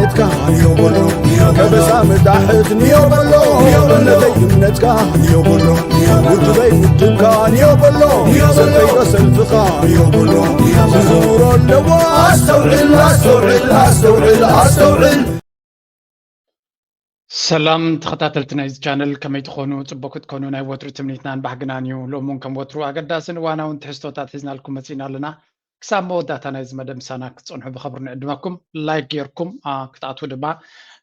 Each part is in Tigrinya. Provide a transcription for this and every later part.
እምነትካ ንዮ በሎ፣ ከበሳ መዳሕት ንዮ በሎ፣ እምነተይ እምነትካ ንዮ በሎ፣ ውድበይ ውድብካ ንዮ በሎ፣ ሰልፈይ ሰልፍኻ ንዮ በሎ። ክዝውሮ ኣለዎ። ኣስተውዕል ኣስተውዕል ኣስተውዕል ኣስተውዕል። ሰላም ተኸታተልቲ ናይዚ ቻነል፣ ከመይ ትኾኑ? ጽቡቅ ክትኮኑ ናይ ወትሩ ትምኒትናን ባህግናን እዩ። ሎሚ እውን ከም ወትሩ ኣገዳስን እዋናውን ትሕዝቶታት ሒዝናልኩም መጺእና ኣለና። ክሳብ መወዳእታ ናይዚ መደብ ምሳና ክትጸንሑ ብኸብሪ ንዕድመኩም። ላይክ ጌርኩም ክትኣትዉ ድማ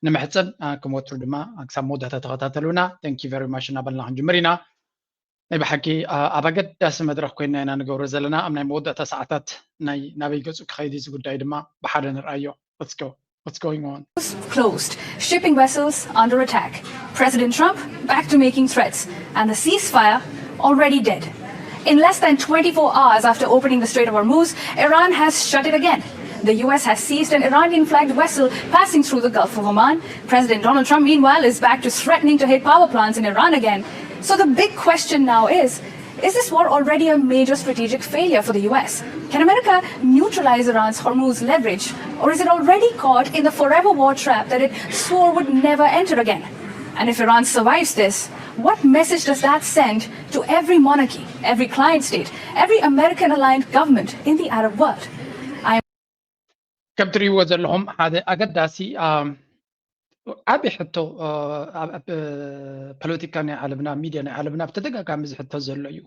ንምሕጸን። ከም ወትሩ ድማ ክሳብ መወዳእታ ተኸታተሉና። Thank you very much እናበልና ክንጅምር ኢና። ናይ ብሓቂ ኣብ ኣገዳሲ መድረኽ ኮይና ኢና ንገብሮ ዘለና። ኣብ ናይ መወዳእታ ሰዓታት ናይ ናበይ ገጹ ክኸይድ እዚ ጉዳይ ድማ ብሓደ ንርኣዮ። Let's go. What's going on? Closed. Shipping vessels under attack. President Trump back to making threats. And the ceasefire already dead. In less than twenty-four hours after opening the Strait of Hormuz, Iran has shut it again. The U S has seized an Iranian flagged vessel passing through the Gulf of Oman. President Donald Trump, meanwhile, is back to threatening to hit power plants in Iran again. So the big question now is is this war already a major strategic failure for the U S? Can America neutralize Iran's Hormuz leverage? Or is it already caught in the forever war trap that it swore would never enter again? And if Iran survives this, what message does that send to every monarchy, every client state, every American aligned government in the Arab world? ከም ትሪእዎ ዘለኹም ሓደ ኣገዳሲ ዓብ ሕቶ ኣብ ፖለቲካ ናይ ዓለምና ኣብ ሚድያ ናይ ዓለምና ብተደጋጋሚ ዝሕቶ ዘሎ እዩ።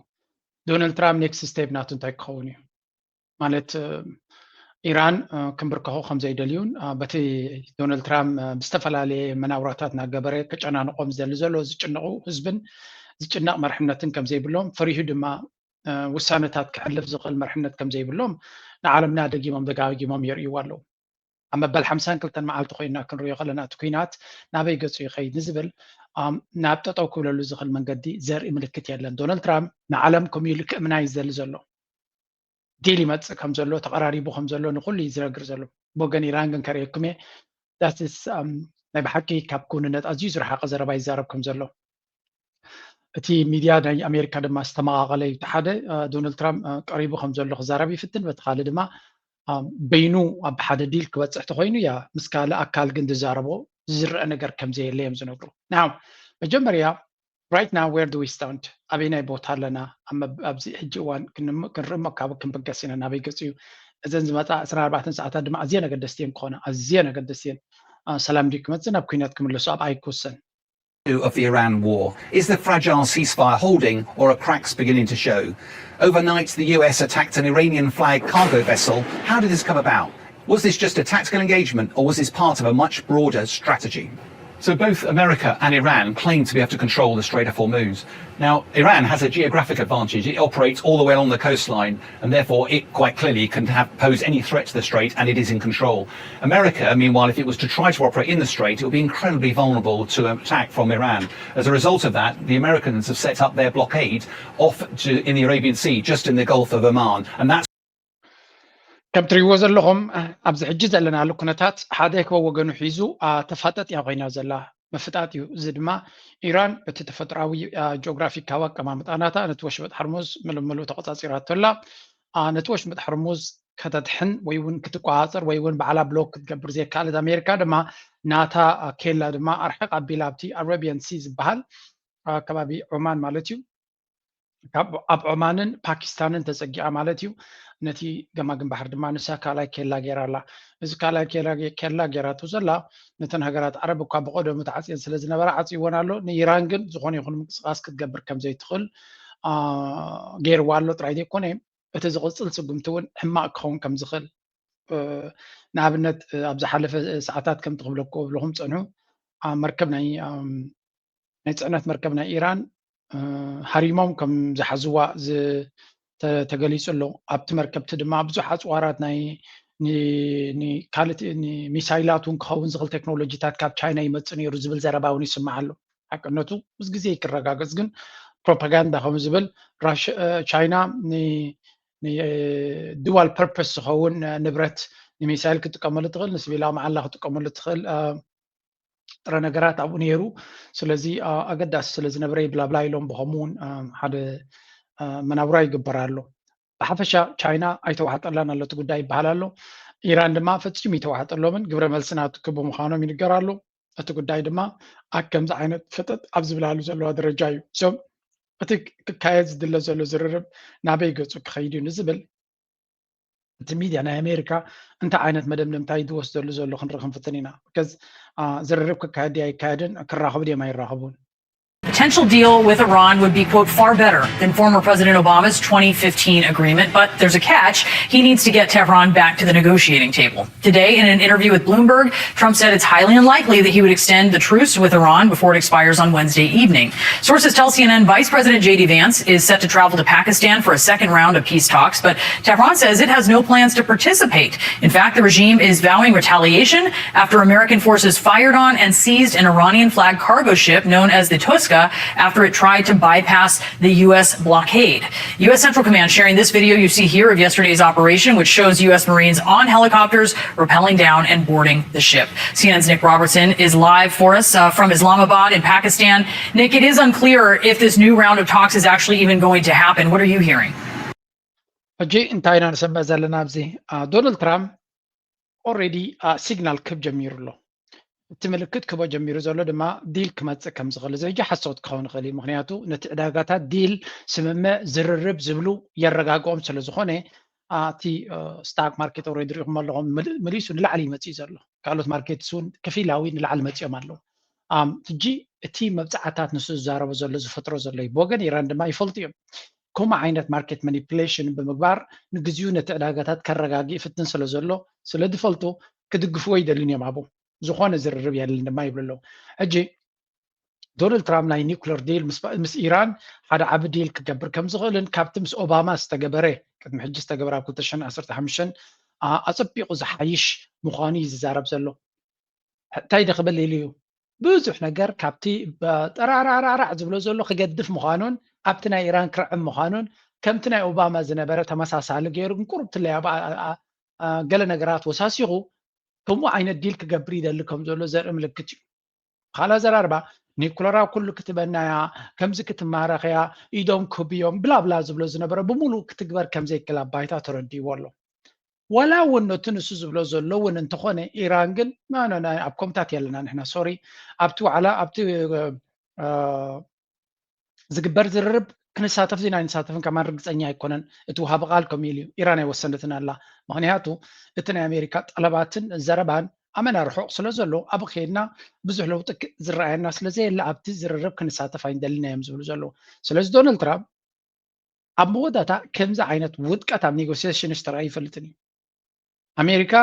ዶናልድ ትራምፕ ኔክስት ስቴፕ ናቱ እንታይ ክኸውን እዩ? ማለት ኢራን ክንብርከኹ ከም ዘይደልዩን በቲ ዶናልድ ትራምፕ ብዝተፈላለየ መናውራታት እናገበረ ከጨናንቆም ዝደሊ ዘሎ ዝጭነቑ ህዝብን ዝጭነቕ መርሕነትን ከም ዘይብሎም ፈሪሁ ድማ ውሳነታት ክሕልፍ ዝኽእል መርሕነት ከም ዘይብሎም ንዓለምና ደጊሞም ደጋጊሞም የርእይዎ ኣለዉ። ኣብ መበል ሓምሳን ክልተን መዓልቲ ኮይና ክንሪኦ ከለና እቲ ኩናት ናበይ ገጹ ይኸይድ ንዝብል ናብ ጠጠው ክብለሉ ዝኽእል መንገዲ ዘርኢ ምልክት የለን። ዶናልድ ትራምፕ ንዓለም ከምኡ ኢሉ ክእምና እዩ ዝደሊ ዘሎ። ዲል ይመጽእ ከም ዘሎ ተቐራሪቡ ከም ዘሎ ንኹሉ እዩ ዝነግር ዘሎ። ብወገን ኢራን ግን ከርእየኩም እየ ዳስስ ናይ ብሓቂ ካብ ክውንነት ኣዝዩ ዝረሓቐ ዘረባ ይዛረብ ከም ዘሎ። እቲ ሚድያ ናይ ኣሜሪካ ድማ ዝተመቓቐለ እዩ። እቲ ሓደ ዶናልድ ትራምፕ ቀሪቡ ከም ዘሎ ክዛረብ ይፍትን፣ በቲ ካልእ ድማ በይኑ ኣብ ሓደ ዲል ክበፅሕ ተኮይኑ ያ ምስ ካልእ ኣካል ግን ዝዛረቦ ዝረአ ነገር ከም ዘየለ እዮም ዝነግሩ። ናው መጀመርያ right now where do we stand ኣበይናይ ቦታ ኣለና ኣብዚ ሕጂ እዋን ክንርእ መካቡ ክንብገስ ኢና ናበይ ገፅ እዩ። እዘን ዝመፃ ዕስራን ኣርባዕተን ሰዓታት ድማ ኣዝየን ኣገደስቲ እየን ክኾና ኣዝየን ኣገደስቲ እየን። ሰላም ድዩ ክመፅእ ናብ ኩናት ክምለሱ ኣብ ኣይክውሰን። Of the Iran war is the fragile ceasefire holding or are cracks beginning to show? Overnight, the U S attacked an Iranian flagged cargo vessel. How did this come about? Was this just a tactical engagement or was this part of a much broader strategy? So both America and Iran claim to be able to control the Strait of Hormuz. Now, Iran has a geographic advantage. It operates all the way along the coastline, and therefore it quite clearly can have, pose any threat to the strait, and it is in control. America, meanwhile, if it was to try to operate in the strait, it would be incredibly vulnerable to an attack from Iran. As a result of that, the Americans have set up their blockade off to, in the Arabian Sea, just in the Gulf of Oman, and that's ከም ትሪእዎ ዘለኹም ኣብዚ ሕጂ ዘለናሉ ኩነታት ሓደ ከወገኑ ሒዙ ተፋጠጥ እያ ኮይና ዘላ። ምፍጣጥ እዩ። እዚ ድማ ኢራን በቲ ተፈጥራዊ ጂኦግራፊካዊ ኣቀማምጣ ናታ ነቲ ወሽመጥ ሓርሙዝ ምሉእ ምሉእ ተቆፃፂራቶ ኣላ። ነቲ ወሽመጥ ሓርሙዝ ከተድሕን ወይ እውን ክትቆፃፀር ወይ እውን ባዕላ ብሎክ ክትገብር ዘየካኣለት ኣሜሪካ ድማ ናታ ኬላ ድማ ኣርሕቕ ኣቢላ ኣብቲ ኣረቢያን ሲ ዝበሃል ከባቢ ዖማን ማለት እዩ ካብ ኣብ ዖማንን ፓኪስታንን ተፀጊዓ ማለት እዩ። ነቲ ገማግም ባሕሪ ድማ ንሳ ካልኣይ ኬላ ገይራ ኣላ። እዚ ካልኣይ ኬላ ጌራቶ ዘላ ነተን ሃገራት ዓረብ እኳ ብቐደሙ ተዓፅየን ስለ ዝነበራ ዓፅይወን ኣሎ። ንኢራን ግን ዝኾነ ይኹን ምንቅስቃስ ክትገብር ከም ዘይትኽእል ገይርዋ ኣሎ ጥራይ ዘይኮነ እቲ ዝቕፅል ስጉምቲ እውን ሕማቕ ክኸውን ከም ዝኽእል ንኣብነት ኣብ ዝሓለፈ ሰዓታት ከምቲ ክብለኩ ብለኹም ፀንሑ መርከብ ናይ ናይ ፅዕነት መርከብ ናይ ኢራን ሃሪሞም ከም ዝሓዝዋ ተገሊፁ ኣሎ። ኣብቲ መርከብቲ ድማ ብዙሕ ኣፅዋራት ናይ ካልእ ሚሳይላት እውን ክኸውን ዝኽእል ቴክኖሎጂታት ካብ ቻይና ይመፅእ ነይሩ ዝብል ዘረባ እውን ይስማዕ ኣሎ። ሓቅነቱ ምስ ግዜ ክረጋገፅ ግን ፕሮፓጋንዳ ከም ዝብል ቻይና ዱዋል ፐርፐስ ዝኸውን ንብረት ንሚሳይል ክትጥቀመሉ ትኽእል ንስቢላዊ መዓላ ክትጥቀመሉ ትኽእል ጥረ ነገራት ኣብኡ ነይሩ። ስለዚ ኣገዳሲ ስለ ዝነበረ ይብላብላ ኢሎም ብኸምኡ እውን ሓደ መናብራ ይግበር ኣሎ። ብሓፈሻ ቻይና ኣይተዋሕጠላን ኣሎ እቲ ጉዳይ ይበሃል ኣሎ። ኢራን ድማ ፈጺሙ ይተዋሕጠሎምን ግብረ መልሲ ናቱ ክቡ ምዃኖም ይንገር ኣሎ። እቲ ጉዳይ ድማ ኣብ ከምዚ ዓይነት ፍጥጥ ኣብ ዝብላሉ ዘለዋ ደረጃ እዩ። So እቲ ክካየድ ዝድለ ዘሎ ዝርርብ ናበይ ገጹ ክኸይድ እዩ ንዝብል እቲ ሚድያ ናይ ኣሜሪካ እንታይ ዓይነት መደምደምታ እዩ ዝወስደሉ ዘሎ ክንርኢ ክንፍትን ኢና። ከዚ ዝርርብ ክካየድ ኣይካየድን ክራኸቡ ድዮም ኣይራኸቡን potential deal with Iran would be, quote, far better than former President Obama's twenty fifteen agreement. But there's a catch. He needs to get Tehran back to the negotiating table. Today, in an interview with Bloomberg, Trump said it's highly unlikely that he would extend the truce with Iran before it expires on Wednesday evening. Sources tell C N N Vice President J D Vance is set to travel to Pakistan for a second round of peace talks, but Tehran says it has no plans to participate. In fact, the regime is vowing retaliation after American forces fired on and seized an Iranian flag cargo ship known as the Toska after it tried to bypass the U S blockade. U S Central Command sharing this video you see here of yesterday's operation, which shows U S Marines on helicopters rappelling down and boarding the ship. C N N's Nick Robertson is live for us uh, from Islamabad in Pakistan. Nick, it is unclear if this new round of talks is actually even going to happen. What are you hearing? ሕጂ እንታይ ኢና ንሰምዕ ዘለና ኣብዚ? ዶናልድ ትራምፕ ኦልሬዲ ሲግናል ክብ ጀሚሩ ኣሎ። እቲ ምልክት ክቦ ጀሚሩ ዘሎ ድማ ዲል ክመፅእ ከም ዝኽእል፣ እዚ ሕጂ ሓሶት ክኸውን ይኽእል እዩ። ምክንያቱ ነቲ ዕዳጋታት ዲል፣ ስምምዕ፣ ዝርርብ ዝብሉ የረጋግኦም ስለ ዝኾነ፣ እቲ ስታክ ማርኬት ኦልሬዲ ሪኢኹም ኣለኹም፣ መሊሱ ንላዕሊ ይመፅእ ዘሎ። ካልኦት ማርኬትስ እውን ክፊላዊ ንላዕሊ መፂኦም ኣለዉ። ሕጂ እቲ መብፃዕታት ንሱ ዝዛረቦ ዘሎ ዝፈጥሮ ዘሎ እዩ። ብወገን ኢራን ድማ ይፈልጡ እዮም። ከምኡ ዓይነት ማርኬት ማኒፕሌሽን ብምግባር ንግዚኡ ነቲ ዕዳጋታት ከረጋግእ ይፍትን ስለ ዘሎ ስለ ዝፈልጡ ክድግፍዎ ይደልን እዮም። ኣብኡ ዝኾነ ዝርርብ የለን ድማ ይብሉ ኣለዉ። ሕጂ ዶናልድ ትራምፕ ናይ ኒውክለር ዲል ምስ ኢራን ሓደ ዓቢ ዲል ክገብር ከም ዝኽእልን ካብቲ ምስ ኦባማ ዝተገበረ ቅድሚ ሕጂ ዝተገበረ ኣብ ክልተ ሽሕን ዓሰርተ ሓሙሽተን ኣጸቢቑ ዝሓይሽ ምዃኑ እዩ ዝዛረብ ዘሎ። እንታይ ደ ክብል ኢሉ እዩ? ብዙሕ ነገር ካብቲ ጠራራራራዕ ዝብሎ ዘሎ ክገድፍ ምዃኑን ኣብቲ ናይ ኢራን ክርዕም ምዃኑን ከምቲ ናይ ኦባማ ዝነበረ ተመሳሳሊ ገይሩ ግን ቁሩብ ትለይ ኣብ ገለ ነገራት ወሳሲኹ ከምኡ ዓይነት ዲል ክገብር ይደሊ ከም ዘሎ ዘርኢ ምልክት እዩ። ካልእ ኣዘራርባ ኒኩለር ኣብ ኩሉ ክትበናያ ከምዚ ክትማረኽያ ኢዶም ክብዮም ብላብላ ዝብሎ ዝነበረ ብምሉእ ክትግበር ከምዘይክእል ኣብ ባይታ ተረዲእዎ ኣሎ። ዋላ እውን ነቲ ንሱ ዝብሎ ዘሎ እውን እንተኾነ ኢራን ግን ናናና ኣብ ኮምታት የለና ንሕና ሶሪ ኣብቲ ዋዕላ ኣብቲ ዝግበር ዝርርብ ክንሳተፍ ዜና ኣይንሳተፍን ከማን ርግፀኛ ኣይኮነን። እቲ ውሃቢ ቃል ከምኡ ኢሉ እዩ። ኢራን ኣይወሰነትን ኣላ። ምክንያቱ እቲ ናይ ኣሜሪካ ጠለባትን ዘረባን ኣመና ርሑቕ ስለ ዘሎ ኣብ ከይድና ብዙሕ ለውጢ ዝረኣየና ስለ ዘየለ ኣብቲ ዝርርብ ክንሳተፍ ኣይንደልን እዮም ዝብሉ ዘለዉ። ስለዚ ዶናልድ ትራምፕ ኣብ መወዳእታ ከምዚ ዓይነት ውድቀት ኣብ ኔጎሲሽንስ ተራእዩ ይፈልጥን እዩ። ኣሜሪካ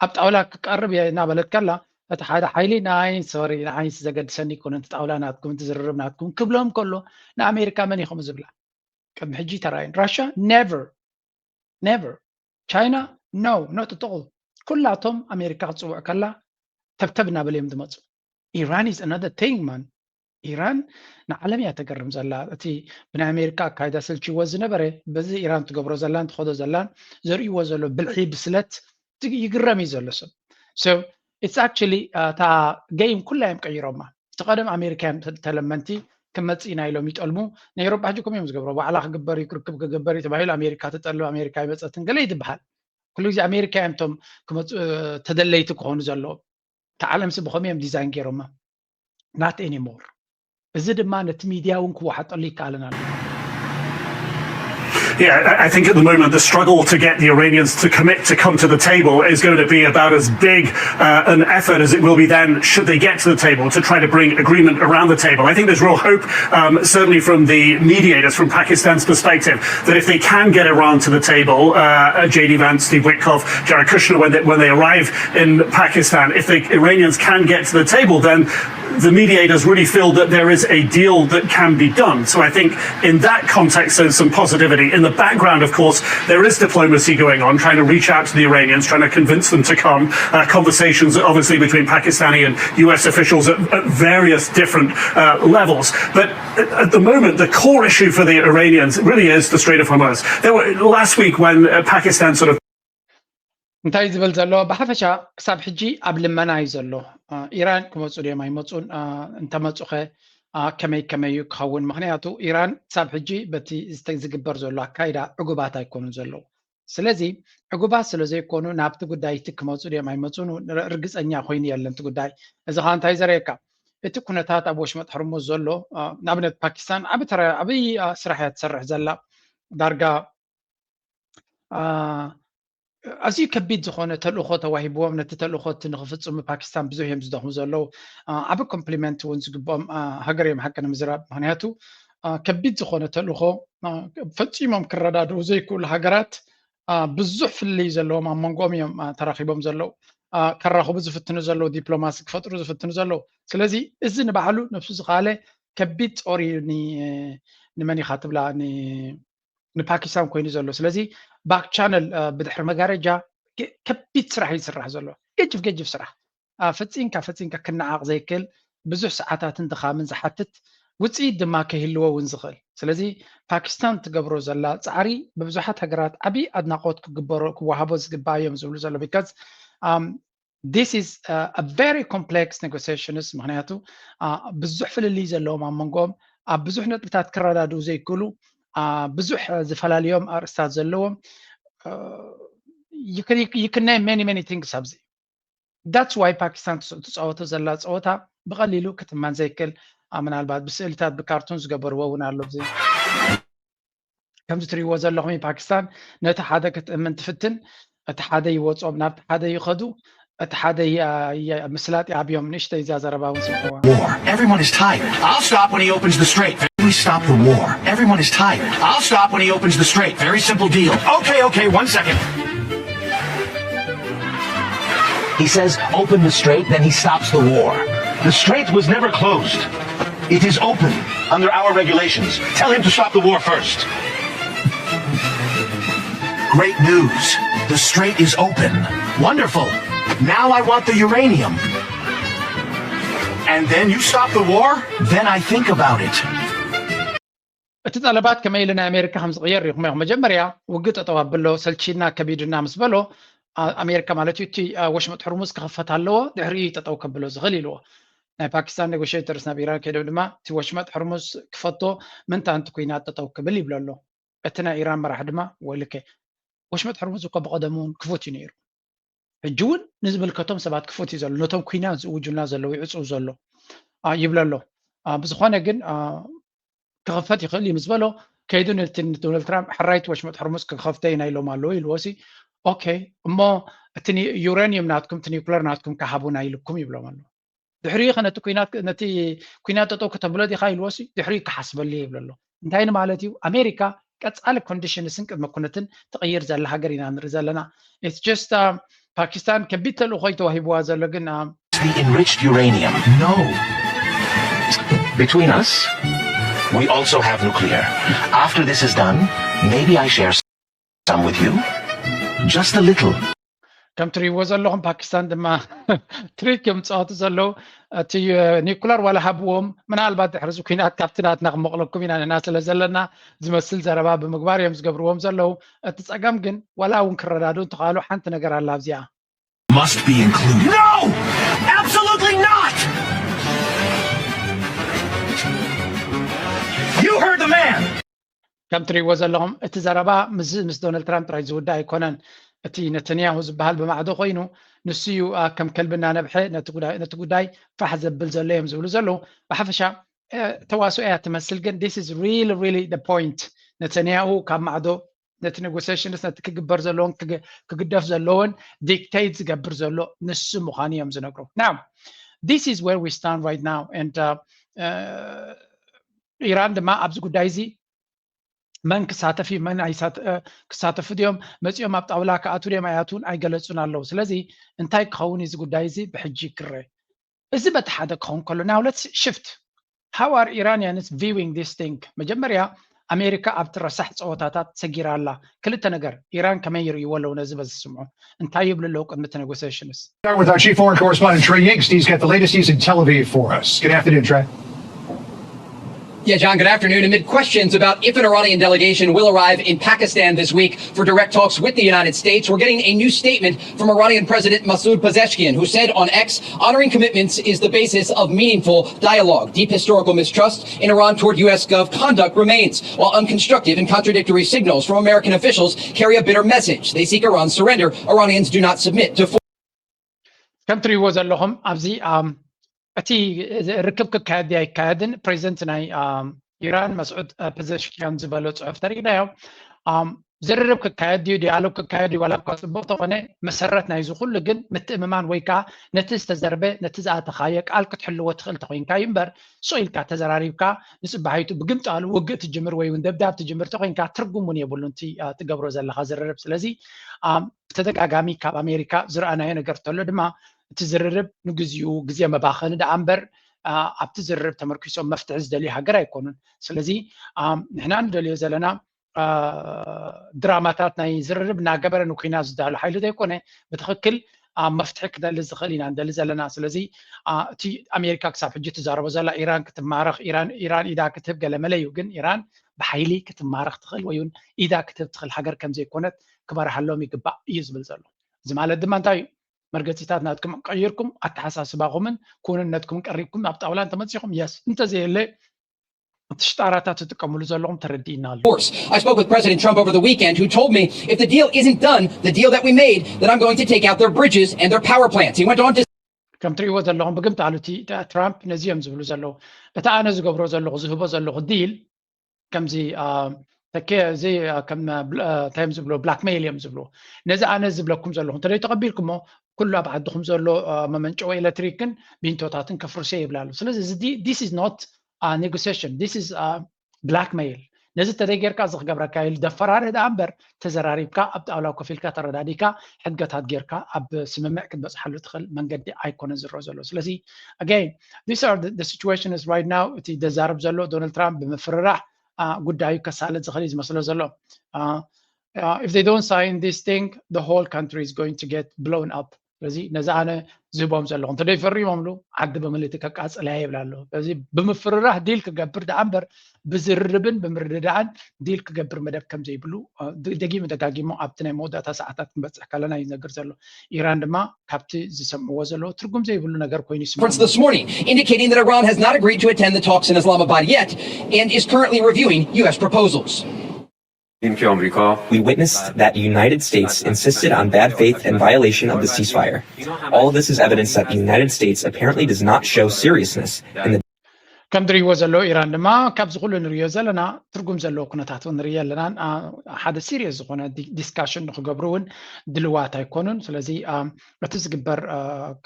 ኣብ ጣውላ ክቀርብ እየ እናበለት ከላ እቲ ሓደ ሓይሊ ንዓይ ሶሪ ንዓይ ዘገድሰኒ ይኮነ እቲ ጣውላ ናትኩም እቲ ዝርርብ ናትኩም ክብሎም ከሎ ንኣሜሪካ መን ኢኹም ዝብላ ቅድሚ ሕጂ ተራእዩን ራሻ never never China no not at all ኩላቶም ኣሜሪካ ክትፅውዕ ከላ ተብተብ እናበለ እዮም ዝመፁ Iran is another thing man ኢራን ንዓለም እያ ተገርም ዘላ እቲ ብናይ ኣሜሪካ ኣካይዳ ሰልችዎ ዝነበረ በዚ ኢራን ትገብሮ ዘላን ትኸዶ ዘላን ዘርእይዎ ዘሎ ብልሒ ብስለት ይግረም እዩ ዘሎ ሰብ so it's actually እታ game ኩላ እዮም ቀይሮማ እቲ ቀደም ኣሜሪካ እዮም ተለመንቲ ክመፅእ ኢና ኢሎም ይጠልሙ ናይ ኤሮጳ ሕጂ ከም እዮም ዝገብሮ ባዕላ ክግበር እዩ ክርክብ ክግበር እዩ ተባሂሉ ኣሜሪካ ትጠልም ኣሜሪካ ይመፀትን ገለ ይትበሃል ኩሉ ግዜ ኣሜሪካ እዮም ቶም ክመፁ ተደለይቲ ክኾኑ ዘለዎም እታ ዓለምሲ ብኸመይ እዮም ዲዛይን ገይሮማ not anymore እዚ ድማ ነቲ ሚድያ እውን ክወሓጠሉ ይከኣልን ኣሎ Yeah, I think at the moment the struggle to get the Iranians to commit to come to the table is going to be about as big uh, an effort as it will be then, should they get to the table, to try to bring agreement around the table. I think there's real hope, um, certainly from the mediators, from Pakistan's perspective, that if they can get Iran to the table, uh, J D Vance, Steve Witkoff, Jared Kushner, when they, when they arrive in Pakistan, if the Iranians can get to the table, then the mediators really feel that there is a deal that can be done. So I think in that context, there's some positivity. In the background, of course, there is diplomacy going on, trying to reach out to the Iranians, trying to convince them to come. Uh, conversations, obviously, between Pakistani and U S officials at, at various different uh, levels. But at the moment, the core issue for the Iranians really is the Strait of Hormuz. There were, last week, when uh, Pakistan sort of እንታይ ዝብል ዘሎ ብሓፈሻ ክሳብ ሕጂ ኣብ ልመና እዩ ዘሎ ኢራን ክመፁ ድዮም ኣይመፁን እንተመፁኸ ከመይ ከመይ እዩ ክኸውን ምክንያቱ ኢራን ክሳብ ሕጂ በቲ ዝግበር ዘሎ ኣካይዳ ዕጉባት ኣይኮኑን ዘለዉ ስለዚ ዕጉባት ስለ ዘይኮኑ ናብቲ ጉዳይ እቲ ክመፁ ድዮም ኣይመፁን ርግፀኛ ኮይኑ የለን እቲ ጉዳይ። እዚ ከዓ እንታይ ዘርእየካ? እቲ ኩነታት ኣብ ወሽመጥ ሕርሙዝ ዘሎ ንኣብነት ፓኪስታን ዓብይ ስራሕ እያ ትሰርሕ ዘላ። ዳርጋ ኣዝዩ ከቢድ ዝኾነ ተልእኾ ተዋሂብዎም ነቲ ተልእኾ እቲ ንክፍፅሙ ፓኪስታን ብዙሕ እዮም ዝደኽሙ ዘለዉ። ዓብ ኮምፕሊመንት እውን ዝግብኦም ሃገር እዮም ሓቂ ንምዝራብ። ምክንያቱ ከቢድ ዝኾነ ተልእኾ ፈፂሞም ክረዳድኡ ዘይክእሉ ሃገራት ብዙሕ ፍልልይ ዘለዎም ኣብ መንጎኦም እዮም ተራኺቦም ዘለዉ። ከራኽቡ ዝፍትኑ ዘለዉ፣ ዲፕሎማሲ ክፈጥሩ ዝፍትኑ ዘለዉ። ስለዚ እዚ ንባዕሉ ነብሱ ዝኸኣለ ከቢድ ጾር እዩ። ንመን ኢኻ ትብላ ንፓኪስታን ኮይኑ ዘሎ። ስለዚ ባክ ቻነል ብድሕሪ መጋረጃ ከቢድ ስራሕ እዩ ዝስራሕ ዘሎ፣ ገጅፍ ገጅፍ ስራሕ። ፈፂንካ ፈፂንካ ክነዓቕ ዘይክእል ብዙሕ ሰዓታትን ድኻምን ዝሓትት ውፅኢት ድማ ከይህልዎ እውን ዝኽእል። ስለዚ ፓኪስታን ትገብሮ ዘላ ፃዕሪ ብብዙሓት ሃገራት ዓብዪ ኣድናቆት ክግበሮ ክወሃቦ ዝግባእ እዮም ዝብሉ ዘሎ። Because this is a very complex negotiations። ምክንያቱ ብዙሕ ፍልልይ ዘለዎም ኣብ መንጎኦም ኣብ ብዙሕ ነጥብታት ክረዳድኡ ዘይክእሉ ብዙሕ ዝፈላለዮም ኣርእስታት ዘለዎም you can name many many things ኣብዚ። That's why ፓኪስታን ትፃወቶ ዘላ ፀወታ ብቐሊሉ ክትማን ዘይክእል ምናልባት ብስእልታት ብካርቱን ዝገበርዎ እውን ኣሎ። ከምዚ ትሪእዎ ዘለኹም ፓኪስታን ነቲ ሓደ ክትእምን ትፍትን፣ እቲ ሓደ ይወፆም፣ ናብቲ ሓደ ይኸዱ፣ እቲ ሓደ ምስላጥ ይኣብዮም። ንእሽተይ እዛ ዘረባ እውን ስምዕዋ። War. Everyone is tired. I'll stop when he opens the strait. We stop the war. Everyone is tired. I'll stop when he opens the strait. Very simple deal. Okay, okay, one second. He says, open the strait, then he stops the war. The strait was never closed. It is open under our regulations. Tell him to stop the war first. Great news. The strait is open. Wonderful. Now I want the uranium. And then you stop the war? Then I think about it. እቲ ጠለባት ከመይ ኢሉ ናይ ኣሜሪካ ከም ዝቕየር ሪኹም ኢኹም። መጀመርያ ውግእ ጠጠው ኣብሎ፣ ሰልቺና ከቢዱና ምስ በሎ ኣሜሪካ ማለት እዩ፣ እቲ ወሽመጥ ሕርሙዝ ክኽፈት ኣለዎ፣ ድሕሪኡ ጠጠው ከብሎ ዝኽእል ኢልዎ። ናይ ፓኪስታን ኔጎሽተርስ ናብ ኢራን ከይዶም ድማ እቲ ወሽመጥ ሕርሙዝ ክፈቶ ምንታ እንቲ ኩናት ጠጠው ክብል ይብሎ ኣሎ። እቲ ናይ ኢራን መራሕ ድማ ወልከ ወሽመጥ ሕርሙዝ እኮ ብቐደሙ እውን ክፉት እዩ ነይሩ። ሕጂ እውን ንዝምልከቶም ሰባት ክፉት እዩ ዘሎ፣ ነቶም ኩናት ዝእውጁልና ዘለዉ ይዕፅው ዘሎ ይብሎ ኣሎ። ብዝኾነ ግን ክኽፈት ይኽእል እዩ ምስ በሎ ከይዱ ነቲ ንዶናልድ ትራምፕ ሕራይቲ ወሽመጥ ሕርሙዝ ክኸፍተ ኢና ኢሎም ኣለዉ ኢልዎ ሲ ኦኬ እሞ እቲ ዩራኒየም ናትኩም እቲ ኒውክለር ናትኩም ክሃቡና ኢልኩም ይብሎም ኣሎ። ድሕሪኡ ከ ነቲ ኩናት ነቲ ኩናት ጠጠው ከተብሎ ዲኻ ኢልዎ ሲ ድሕሪኡ ክሓስበሉ ይብል ኣሎ። እንታይ ንማለት እዩ? ኣሜሪካ ቀጻሊ ኮንዲሽንስን ቅድመ ኩነትን ትቕይር ዘላ ሃገር ኢና ንርኢ ዘለና። It's just ፓኪስታን ከቢድ ተልእኾ እዩ ተዋሂብዋ ዘሎ ግን the enriched uranium. No. Between us, we also have nuclear. After this is done, maybe I share some with you. Just a little. ከም ትሪእዎ ዘለኹም ፓኪስታን ድማ ትሪክ እዮም ዝፃወቱ ዘለዉ። እቲ ኒኩለር ዋላ ሃብዎም ምናልባት ድሕሪ እዚ ኩናት ካብቲ ናትና ክመቕለኩም ኢና ንሕና ስለ ዘለና ዝመስል ዘረባ ብምግባር እዮም ዝገብርዎም ዘለዉ። እቲ ፀገም ግን ዋላ እውን ክረዳዱ እንተኻሉ ሓንቲ ነገር ኣላ ኣብዚኣ must be included. No! Absolutely not! You heard the man! ከም ትሪእዎ ዘለኹም እቲ ዘረባ ምስ ምስ ዶናልድ ትራምፕ ጥራይ ዝውዳእ ኣይኮነን። እቲ ነተንያሁ ዝበሃል ብማዕዶ ኮይኑ ንሱ እዩ ከም ከልቢ እናነብሐ ነቲ ጉዳይ ፋሕ ዘብል ዘሎ እዮም ዝብሉ ዘለዉ። ብሓፈሻ ተዋስኦ እያ ትመስል ግን this is really really the point። ነተንያሁ ካብ ማዕዶ ነቲ ኔጎሲሽንስ ነቲ ክግበር ዘለዎን ክግደፍ ዘለዎን ዲክቴት ዝገብር ዘሎ ንሱ ምዃኑ እዮም ዝነግሩ። Now this is where we stand right now and ኢራን ድማ ኣብዚ ጉዳይ እዚ መን ክሳተፍ እዩ መን ክሳተፉ ድዮም መፂኦም ኣብ ጣውላ ክኣቱ ድዮም ኣይኣትውን ኣይገለፁን ኣለዉ። ስለዚ እንታይ ክኸውን እዚ ጉዳይ እዚ ብሕጂ ክረ እዚ በቲ ሓደ ክኸውን ከሎ now let's shift how are Iranians viewing this thing? መጀመርያ ኣሜሪካ ኣብቲ ረሳሕ ፀወታታት ሰጊራ ኣላ። ክልተ ነገር ኢራን ከመይ ይርእይዎ ኣለዉ ነዚ በዚ ስምዑ እንታይ ይብሉ ኣለዉ ቅድሚ እቲ ኔጎሲሽንስ? With our chief foreign correspondent Trey Yingst, he's got the latest. He's in Tel Aviv for us. Good afternoon, Trey. Yeah, John, good afternoon. Amid questions about if an Iranian delegation will arrive in Pakistan this week for direct talks with the United States, we're getting a new statement from Iranian President Masoud Pezeshkian, who said on X, "Honoring commitments is the basis of meaningful dialogue. Deep historical mistrust in Iran toward U S gov conduct remains, while unconstructive and contradictory signals from American officials carry a bitter message. They seek Iran's surrender. Iranians do not submit to force." ከም ትሪእዎ ዘለኹም ኣብዚ እቲ ርክብ ክካየድ ኣይካየድን ፕሬዚደንት ናይ ኢራን መስዑድ ፐዘሽኪያን ዝበሎ ፅሑፍ ተሪእናዮ። ዝርርብ ክካየድ ድዩ፣ ዲያሎግ ክካየድ ድዩ፣ ዋላ እኳ ፅቡቅ ተኾነ፣ መሰረት ናይዚ ኩሉ ግን ምትእምማን ወይ ከዓ ነቲ ዝተዘርበ፣ ነቲ ዝኣተኻዮ ቃል ክትሕልዎ ትኽእል ተኮይንካ እዩ እምበር፣ ሱቕ ኢልካ ተዘራሪብካ ንፅባሒቱ ብግምጣሉ ውግእ ትጅምር ወይ እውን ደብዳብ ትጅምር ተኮይንካ ትርጉም እውን የብሉን እቲ ትገብሮ ዘለካ ዝርርብ። ስለዚ ብተደጋጋሚ ካብ ኣሜሪካ ዝረኣናዮ ነገር ተሎ ድማ እቲ ዝርርብ ንግዚኡ ግዜ መባኸኒ ደኣ እምበር ኣብቲ ዝርርብ ተመርኪሶም መፍትሒ ዝደልዩ ሃገር ኣይኮኑን። ስለዚ ንሕና ንደልዮ ዘለና ድራማታት ናይ ዝርርብ እናገበረ ንኩናት ዝዳሉ ሓይሊ ዘይኮነ ብትኽክል ኣብ መፍትሒ ክደሊ ዝኽእል ኢና ንደሊ ዘለና። ስለዚ እቲ ኣሜሪካ ክሳብ ሕጂ ትዛረቦ ዘላ ኢራን ክትማረኽ ኢራን ኢዳ ክትህብ ገለመለ እዩ። ግን ኢራን ብሓይሊ ክትማረኽ ትኽእል ወይ እውን ኢዳ ክትህብ ትኽእል ሃገር ከም ዘይኮነት ክበርሃሎም ይግባእ እዩ ዝብል ዘሎ። እዚ ማለት ድማ እንታይ እዩ? መርገፂታት ናትኩም ቀይርኩም ኣተሓሳስባኹምን ክውንነትኩም ቀሪብኩም ኣብ ጣውላ እንተመፂኹም የስ እንተዘየለ እቲ ሽጣራታት ትጥቀምሉ ዘለኹም ተረዲእና ኣሎ። Force. I spoke with President Trump over the weekend, who told me if the deal isn't done, the deal that we made, that I'm going to take out their bridges and their power plants. He went on to ከም ትሪእዎ ዘለኹም ብግምጣሉ እቲ ትራምፕ ነዚ እዮም ዝብሉ ዘለዉ። እቲ ኣነ ዝገብሮ ዘለኹ ዝህቦ ዘለኹ ዲል ከምዚ ተኬ እዚ ከም እንታይ እዮም ዝብሎ ብላክሜይል እዮም ዝብሎ። ነዚ ኣነ ዝብለኩም ዘለኹ እንተደይ ተቐቢልኩሞ ኩሉ ኣብ ዓድኹም ዘሎ መመንጨዊ ኤሌክትሪክን ቢንቶታትን ከፍርሶ ይብላ ኣሎ። ስለዚ this is not negotiation, this is blackmail። ነዚ ተደይ ጌርካ እዚ ክገብረካ ኢሉ ደፈራርህ ደኣ እምበር ተዘራሪብካ ኣብ ጣውላ ኮፍ ኢልካ ተረዳዲካ ሕድገታት ጌርካ ኣብ ስምምዕ ክትበፅሓሉ ትኽእል መንገዲ ኣይኮነን ዝረኦ ዘሎ። ስለዚ again this are the situation is right now እቲ ደዛርብ ዘሎ ዶናልድ ትራምፕ ብምፍርራሕ ጉዳዩ ከሳልጥ ዝኽእል እዩ ዝመስሎ ዘሎ። If they don't sign this thing, the whole country is going to get blown up. ስለዚ ነዚ ኣነ ዝህቦም ዘለኹ እንተደይ ፈሪሞምሉ ዓዲ ብምልእቲ ከቃፅልያ ይብል ኣሎ። ስለዚ ብምፍርራሕ ዲል ክገብር ደኣ እምበር ብዝርርብን ብምርድዳእን ዲል ክገብር መደብ ከም ዘይብሉ ደጊሙ ደጋጊሙ ኣብቲ ናይ መወዳእታ ሰዓታት ክንበፅሕ ከለና እዩ ዝነግር ዘሎ። ኢራን ድማ ካብቲ ዝሰምዕዎ ዘለዉ ትርጉም ዘይብሉ ነገር ኮይኑ ይስምዖም። This morning, indicating that Iran has not agreed to attend the talks in Islamabad yet and is currently reviewing U S proposals. این که آمریکا We witnessed that the United States insisted on bad faith and violation of the ceasefire. All of this is evidence that the United States apparently does not show seriousness in the ከም ትሪእዎ ዘለዉ ኢራን ድማ ካብዚ ኩሉ ንሪኦ ዘለና ትርጉም ዘለዎ ኩነታት እውን ንሪኢ ኣለና። ሓደ ሲሪየስ ዝኾነ ዲስካሽን ንክገብሩ እውን ድልዋት ኣይኮኑን። ስለዚ እቲ ዝግበር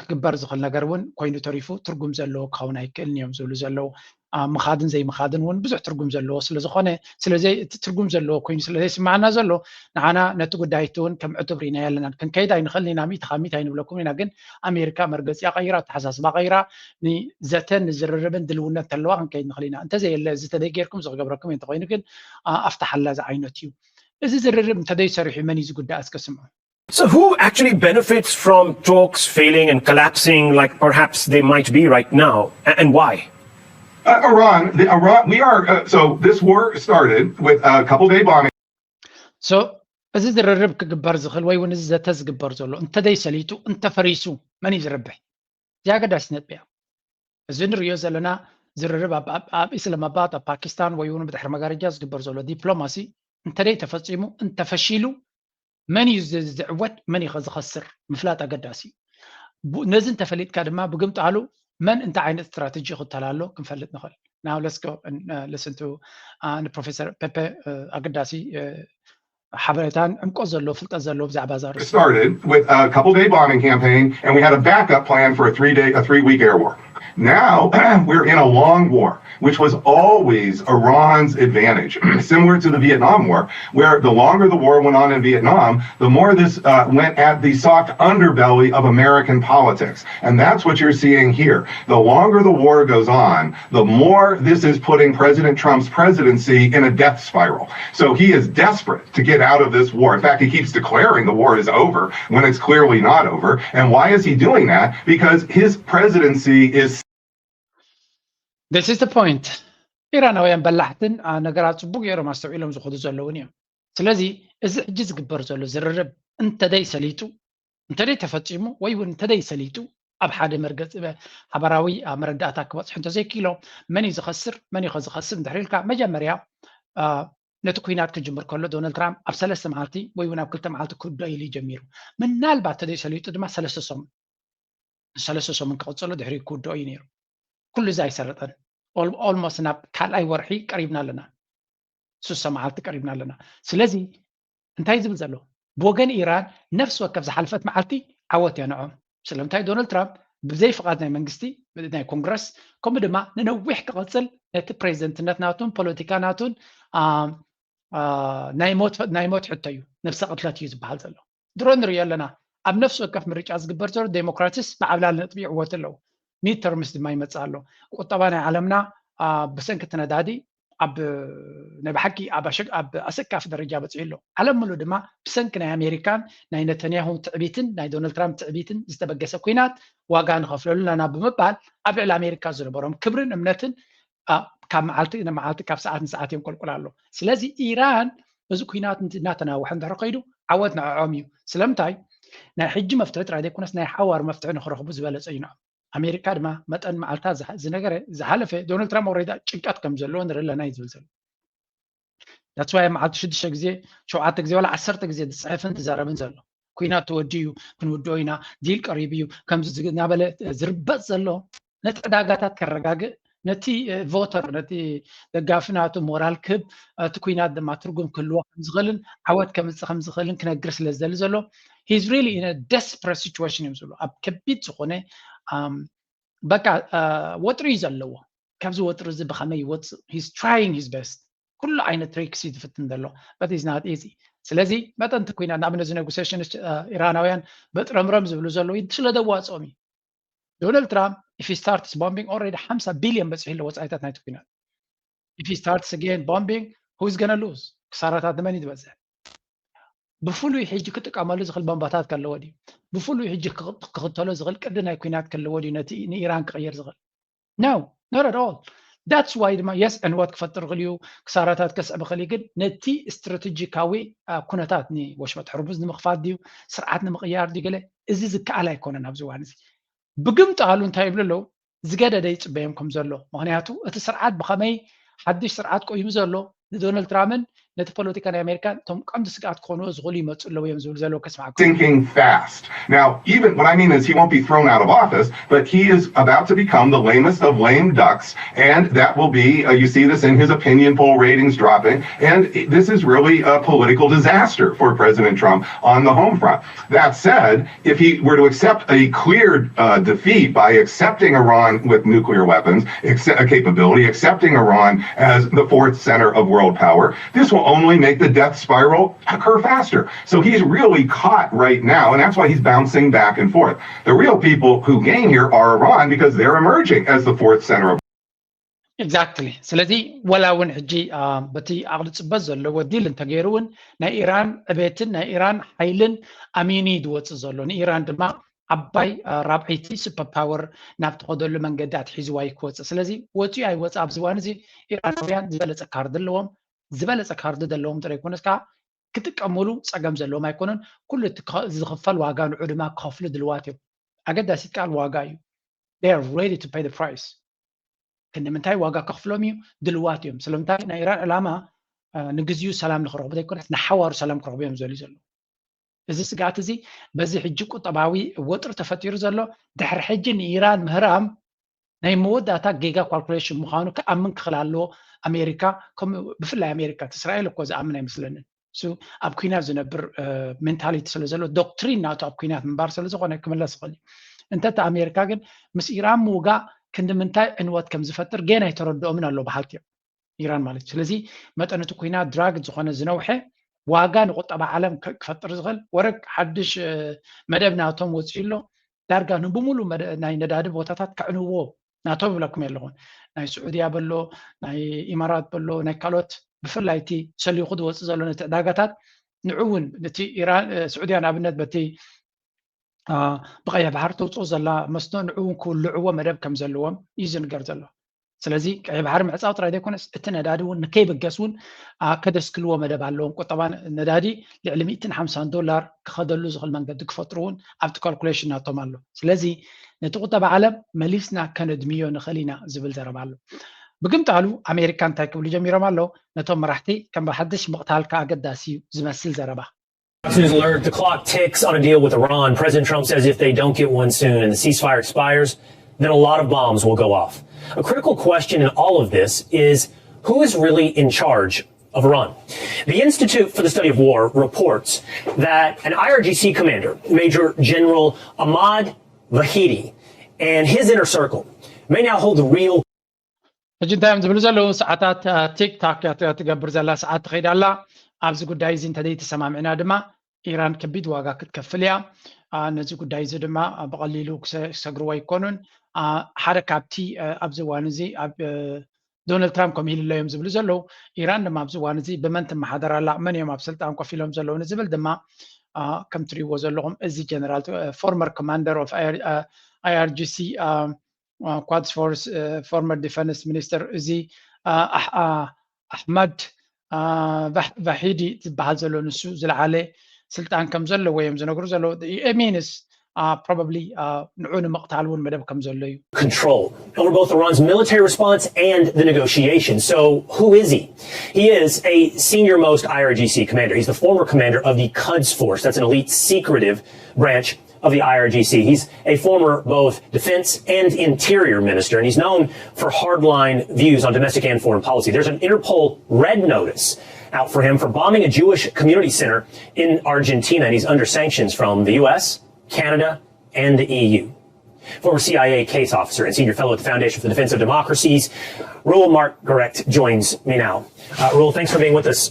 ክግበር ዝኽእል ነገር እውን ኮይኑ ተሪፉ ትርጉም ዘለዎ ክኸውን ኣይክእልን እዮም ዝብሉ ዘለዉ። ምኻድን ዘይምኻድን እውን ብዙሕ ትርጉም ዘለዎ ስለዝኾነ ስለዚ እቲ ትርጉም ዘለዎ ኮይኑ ስለዘይስማዓና ዘሎ ንዓና ነቲ ጉዳይ እቲ እውን ከም ዕቱብ ርኢናዮ ኣለናን። ክንከይድ ኣይንኽእልን ኢና፣ ሚእቲ ካብ ሚእቲ ኣይንብለኩም ኢና። ግን ኣሜሪካ መርገፂኣ ቀይራ፣ ኣተሓሳስባ ቀይራ፣ ንዘተን ንዝርርብን ድልውነት ተለዋ ክንከይድ ንኽእል ኢና። እንተዘየለ እዚ ተደይ ጌርኩም እዚ ክገብረኩም እዩ፣ እንተኾይኑ ግን ኣፍትሓላ ዝዓይነቱ እዩ። እዚ ዝርርብ እንተደይ ሰሪሑ መን እዩ ዝጉዳእ? እስከ ስምዑ። So who actually benefits from talks failing and collapsing like perhaps they might be right now, a- and why? Uh, Iran, the, Iran, we are. Uh, so this war started with a couple day bombing. So እዚ ዝርርብ ክግበር ዝኽእል ወይ እውን እዚ ዘተ ዝግበር ዘሎ እንተደይ ሰሊጡ እንተፈሪሱ መን እዩ ዝረብሕ? እዚ ኣገዳሲ ነጥቢ እያ። እዚ ንሪኦ ዘለና ዝርርብ ኣብ- ኣብ- ኣብ ኢስላማባድ ኣብ ፓኪስታን ወይ እውን ብድሕሪ መጋረጃ ዝግበር ዘሎ ዲፕሎማሲ እንተደይ ተፈፂሙ እንተፈሺሉ መን እዩ ዝ- ዝዕወት መን እዩ ዝኸስር ምፍላጥ ኣገዳሲ እዩ። ቡ- ነዚ እንተፈሊጥካ ድማ ብግምጣሉ መን እንታይ ዓይነት ስትራተጂ ይኽተል ኣሎ ክንፈልጥ ንኽእል። Now let's go and uh, listen to uh, ንፕሮፌሰር ፔፔ uh, ኣገዳሲ uh, ሓበሬታን ዕምቆት ዘለዎ ፍልጠት ዘለዎ ብዛዕባ እዛ ርእሲ። started with a couple day bombing campaign, and we had a backup plan for a three day, a three week air war. Now we're in a long war, which was always Iran's advantage, similar to the Vietnam War, where the longer the war went on in Vietnam, the more this uh, went at the soft underbelly of American politics. And that's what you're seeing here. The longer the war goes on, the more this is putting President Trump's presidency in a death spiral. So he is desperate to get out of this war. In fact, he keeps declaring the war is over when it's clearly not over. And why is he doing that? Because his presidency is This is the point. ኢራናውያን በላሕትን ነገራት ፅቡቅ ገይሮም ኣስተውዒሎም ዝኸዱ ዘለውን እዮም። ስለዚ እዚ ሕጂ ዝግበር ዘሎ ዝርርብ እንተደይ ሰሊጡ እንተደይ ተፈፂሙ ወይ እውን እንተደይ ሰሊጡ ኣብ ሓደ መርገፂ ሓበራዊ መረዳእታ ክበፅሑ እንተዘይክኢሎም መን እዩ ዝኸስር መን እዩ ዝኸስር እንድሕር ኢልካ መጀመርያ ነቲ ኩናት ክጅምር ከሎ ዶናልድ ትራምፕ ኣብ ሰለስተ መዓልቲ ወይ እውን ኣብ ክልተ መዓልቲ ክውድኦ ኢሉ ጀሚሩ። ምናልባት ተደይ ሰሊጡ ድማ ሰለስተ ሰሙን ሰለስተ ሰሙን ክቕፅሎ ድሕሪ ክውድኦ እዩ ነይሩ። ኩሉ እዚ ኣይሰረጠን። ኦልሞስት ናብ ካልኣይ ወርሒ ቀሪብና ኣለና። ሱሳ መዓልቲ ቀሪብና ኣለና። ስለዚ እንታይ ዝብል ዘሎ ብወገን ኢራን ነፍሲ ወከፍ ዝሓለፈት መዓልቲ ዓወት እያ ንዖም። ስለምንታይ ዶናልድ ትራምፕ ብዘይ ፍቓድ ናይ መንግስቲ ናይ ኮንግረስ ከምኡ ድማ ንነዊሕ ክቐፅል ነቲ ፕሬዚደንትነት ናቱን ፖለቲካ ናቱን ናይ ሞት ሕቶ እዩ። ነብሰ ቅትለት እዩ ዝበሃል ዘሎ። ድሮ ንሪኦ ኣለና። ኣብ ነፍሲ ወከፍ ምርጫ ዝግበር ዘሎ ዴሞክራትስ ብዓብላሊ ነጥቢ ይዕወት ኣለዉ። ሚድ ተርምስ ድማ ይመፅእ ኣሎ። ቁጠባ ናይ ዓለምና ብሰንኪ እቲ ነዳዲ ኣብ ናይ ብሓቂ ኣብ ኣሰካፊ ደረጃ በፂሑ ኣሎ። ዓለም ምሉእ ድማ ብሰንኪ ናይ ኣሜሪካን ናይ ነተንያሁ ትዕቢትን ናይ ዶናልድ ትራምፕ ትዕቢትን ዝተበገሰ ኩናት ዋጋ ንኸፍለሉ ኣለና ብምባል ኣብ ልዕሊ ኣሜሪካ ዝነበሮም ክብርን እምነትን ካብ መዓልቲ ንመዓልቲ ካብ ሰዓት ንሰዓት የንቆልቁል ኣሎ። ስለዚ ኢራን እዚ ኩናት እናተናወሐ እንድሕር ከይዱ ዓወት ንዕዖም እዩ። ስለምንታይ ናይ ሕጂ መፍትሒ ጥራይ ዘይኮነስ ናይ ሓዋር መፍትሒ ንክረኽቡ ዝበለፀ እዩ ንዖም። ኣሜሪካ ድማ መጠን መዓልታት ዝነገረ ዝሓለፈ ዶናልድ ትራምፕ ወረዳ ጭንቀት ከም ዘለዎ ንርኢ ኣለና እዩ ዝብል ዘሎ። ዳትስ ዋይ መዓልቲ ሽዱሽተ ግዜ ሸውዓተ ግዜ ዋላ ዓሰርተ ግዜ ዝፅሕፍን ዝዛረብን ዘሎ ኩናት ተወዲኡ ክንውድኦ ኢና ዲል ቀሪቡ እዩ ከምዚ እናበለ ዝርበፅ ዘሎ ነቲ ዕዳጋታት ከረጋግእ ነቲ ቮተር ነቲ ደጋፊ ናቱ ሞራል ክህብ እቲ ኩናት ድማ ትርጉም ክህልዎ ከምዝኽእልን ዓወት ከምፅእ ከምዝኽእልን ክነግር ስለ ዝደሊ ዘሎ he's really in a desperate situation እዮም ዝብሉ ኣብ ከቢድ ዝኾነ በቃ ወጥሪ እዩ ዘለዎ። ካብዚ ወጥሪ እዚ ብኸመይ ይወፅእ he's trying his best ኩሉ ዓይነት ትሪክስ እዩ ዝፍትን ዘሎ but he's not easy። ስለዚ መጠን እቲ ኩናት ንኣብነት እዚ ኔጎሲሽንስ ኢራናውያን በጥረምረም ዝብሉ ዘለዉ ስለ ደዋፅኦም እዩ። ዶናልድ ትራምፕ if he starts bombing already ሓምሳ ቢልዮን በፂሑ ኣሎ ወፃኢታት ናይቲ ኩናት። If he starts again bombing who's gonna lose? ክሳራታት ንመን እዩ ዝበፅሕ? ብፍሉይ ሕጂ ክጥቀመሉ ዝኽእል ቦምባታት ከለዎ ድዩ? ብፍሉይ ሕጂ ክኽተሎ ዝኽእል ቅዲ ናይ ኩናት ከለዎ ድዩ ነቲ ንኢራን ክቕይር ዝኽእል? No, not at all. That's why ድማ የስ ዕንወት ክፈጥር ይኽእል እዩ፣ ክሳራታት ከስዕብ ይኽእል እዩ፣ ግን ነቲ ስትራቴጂካዊ ኩነታት ንወሽመጥ ሕርሙዝ ንምኽፋት ድዩ ስርዓት ንምቕያር ድዩ ገለ እዚ ዝከኣል ኣይኮነን ኣብዚ እዋን እዚ። ብግምጣሉ እንታይ ይብሉ ኣለዉ? ዝገደደ ይፅበዮም ከም ዘሎ ምክንያቱ እቲ ስርዓት ብኸመይ ሓድሽ ስርዓት ቆይሙ ዘሎ ንዶናልድ ትራምፕን ነቲ ፖለቲካ ናይ ኣሜሪካን እቶም ቀንዲ ስግኣት ክኾኑ ዝኽእሉ ይመፁ ኣለዉ እዮም ዝብል ዘለዉ ከስማዕኩም። Thinking fast. Now, even what I mean is he won't be thrown out of office, but he is about to become the lamest of lame ducks, and that will be, uh, you see this in his opinion poll ratings dropping, and this is really a political disaster for President Trump on the home front. That said, if he were to accept a clear uh, defeat by accepting Iran with nuclear weapons, accept, a capability, accepting Iran as the fourth center of world power, this will only make the death spiral occur faster. So he's really caught right now, and that's why he's bouncing back and forth. The real people who gain here are Iran because they're emerging as the fourth center of Exactly. ስለዚ ወላ እውን ሕጂ በቲ ኣቕሊ ፅበት ዘለዎ ዲል እንተገይሩ እውን ናይ ኢራን ዕቤትን ናይ ኢራን ሓይልን ኣሚኑ እዩ ዝወፅእ ዘሎ። ንኢራን ድማ ዓባይ ራብዐይቲ ሱፐር ፓወር ናብ ትኸደሉ መንገዲ ኣትሒዝዋ እዩ ክወፅእ። ስለዚ ወፂኡ ኣይወፅእ ኣብዚ እዋን እዚ ኢራናውያን ዝበለፀ ካርዲ ኣለዎም። ዝበለፀ ካርዲ ዘለዎም ጥራይ ኮነስ ከዓ ክጥቀምሉ ፀገም ዘለዎም ኣይኮነን። ኩሉ ዝኽፈል ዋጋ ንዑ ድማ ክኸፍሉ ድልዋት እዮም። ኣገዳሲት ቃል ዋጋ እዩ። They are ready to pay the price። ክንዲ ምንታይ ዋጋ ከኽፍሎም እዩ ድልዋት እዮም። ስለምንታይ ናይ ኢራን ዕላማ ንግዚኡ ሰላም ንክረኽቡ ዘይኮነስ ንሓዋሩ ሰላም ክረኽቡ እዮም ዘልዩ ዘለዉ። እዚ ስግኣት እዚ በዚ ሕጂ ቁጠባዊ ወጥሪ ተፈጢሩ ዘሎ ድሕሪ ሕጂ ንኢራን ምህራም ናይ መወዳእታ ጌጋ ካልኩሌሽን ምዃኑ ክኣምን ክኽእል ኣለዎ። ኣሜሪካ ብፍላይ ኣሜሪካ እስራኤል እኮ ዝኣምን ኣይመስለንን። እሱ ኣብ ኩናት ዝነብር ሜንታሊቲ ስለ ዘሎ ዶክትሪን ናቱ ኣብ ኩናት ምንባር ስለ ዝኾነ ክምለስ ይኽእል እዩ። እንተ እቲ ኣሜሪካ ግን ምስ ኢራን ምውጋእ ክንዲ ምንታይ ዕንወት ከም ዝፈጥር ገና ኣይተረድኦምን ኣሎ በሃልቲ እዮም ኢራን ማለት እዩ። ስለዚ መጠን እቲ ኩናት ድራግ ዝኾነ ዝነውሐ ዋጋ ንቁጠባ ዓለም ክፈጥር ዝኽእል ወረግ ሓድሽ መደብ ናቶም ወፂኡ ኣሎ። ዳርጋ ንብሙሉ ናይ ነዳዲ ቦታታት ከዕንዎ ናቶም ይብለኩም ኣለኹን ናይ ስዑድያ በሎ ናይ ኢማራት በሎ ናይ ካልኦት ብፍላይ እቲ ሰሊኹ ዝወፅእ ዘሎ ነቲ ዕዳጋታት ንዑ እውን ነቲ ኢራን ስዑድያ ንኣብነት በቲ ብቀይሕ ባሕሪ ተውፅኦ ዘላ መስኖ ንዑ እውን ክውልዕዎ መደብ ከም ዘለዎም እዩ ዝንገር ዘሎ። ስለዚ ቀይ ባሕሪ ምዕፃው ጥራይ ዘይኮነስ እቲ ነዳዲ እውን ንከይብገስ እውን ከደስክልዎ መደብ ኣለዎም። ቁጠባ ነዳዲ ልዕሊ ሚእትን ሓምሳን ዶላር ክኸደሉ ዝኽእል መንገዲ ክፈጥሩ እውን ኣብቲ ካልኩሌሽን ናቶም ኣሎ። ስለዚ ነቲ ቁጠባ ዓለም መሊስና ከነድምዮ ንኽእል ኢና ዝብል ዘረባ ኣሎ። ብግምጣሉ ኣሜሪካ እንታይ ክብሉ ጀሚሮም ኣለዉ? ነቶም መራሕቲ ከም ብሓድሽ ምቕታል ከኣገዳሲ እዩ ዝመስል ዘረባ። News alert, the clock ticks on a deal with Iran. President Trump says if they don't get one soon and the ceasefire expires, then a lot of bombs will go off. A critical question in all of this is who is really in charge of Iran? The Institute for the Study of War reports that an I R G C commander, Major General Ahmad Vahidi, and his inner circle may now hold the real ሕጂ እንታይ እዮም ዝብሉ ዘለዉ? ሰዓታት ቲክታክ እያ ትገብር ዘላ፣ ሰዓት ትኸይድ ኣላ። ኣብዚ ጉዳይ እዚ እንተዘይተሰማሚዕና ድማ ኢራን ከቢድ ዋጋ ክትከፍል እያ። ነዚ ጉዳይ እዚ ድማ ብቐሊሉ ክሰግርዎ ኣይኮኑን። ሓደ ካብቲ ኣብዚ እዋን እዚ ኣብ ዶናልድ ትራምፕ ከምሂልሎ እዮም ዝብሉ ዘለዉ። ኢራን ድማ ኣብዚ እዋን እዚ ብመን ትመሓደር ኣላ፣ መን እዮም ኣብ ስልጣን ኮፍ ኢሎም ዘለዉ ንዝብል ድማ ከም ትሪእዎ ዘለኹም እዚ ጀነራል ፎርመር ኮማንደር ኦፍ I R G C Quds Force former defense minister እዚ ኣሕመድ ቫሒዲ ዝበሃል ዘሎ ንሱ ዝለዓለ ስልጣን ከም ዘለዎ እዮም ዝነግሩ ዘለዉ። It means probably ንዑ ንምቕታል እውን መደብ ከም ዘሎ እዩ። Control over both Iran's military response and the negotiation. So who is he? He is a senior most I R G C commander. He's the former commander of the Quds Force. That's an elite secretive branch of the I R G C. He's a former both defense and interior minister, and he's known for hardline views on domestic and foreign policy. There's an Interpol red notice out for him for bombing a Jewish community center in Argentina, and he's under sanctions from the U S, Canada, and the E U. Former C I A case officer and senior fellow at the Foundation for the Defense of Democracies, Reuel Marc Gerecht, joins me now. Uh, Reuel, thanks for being with us.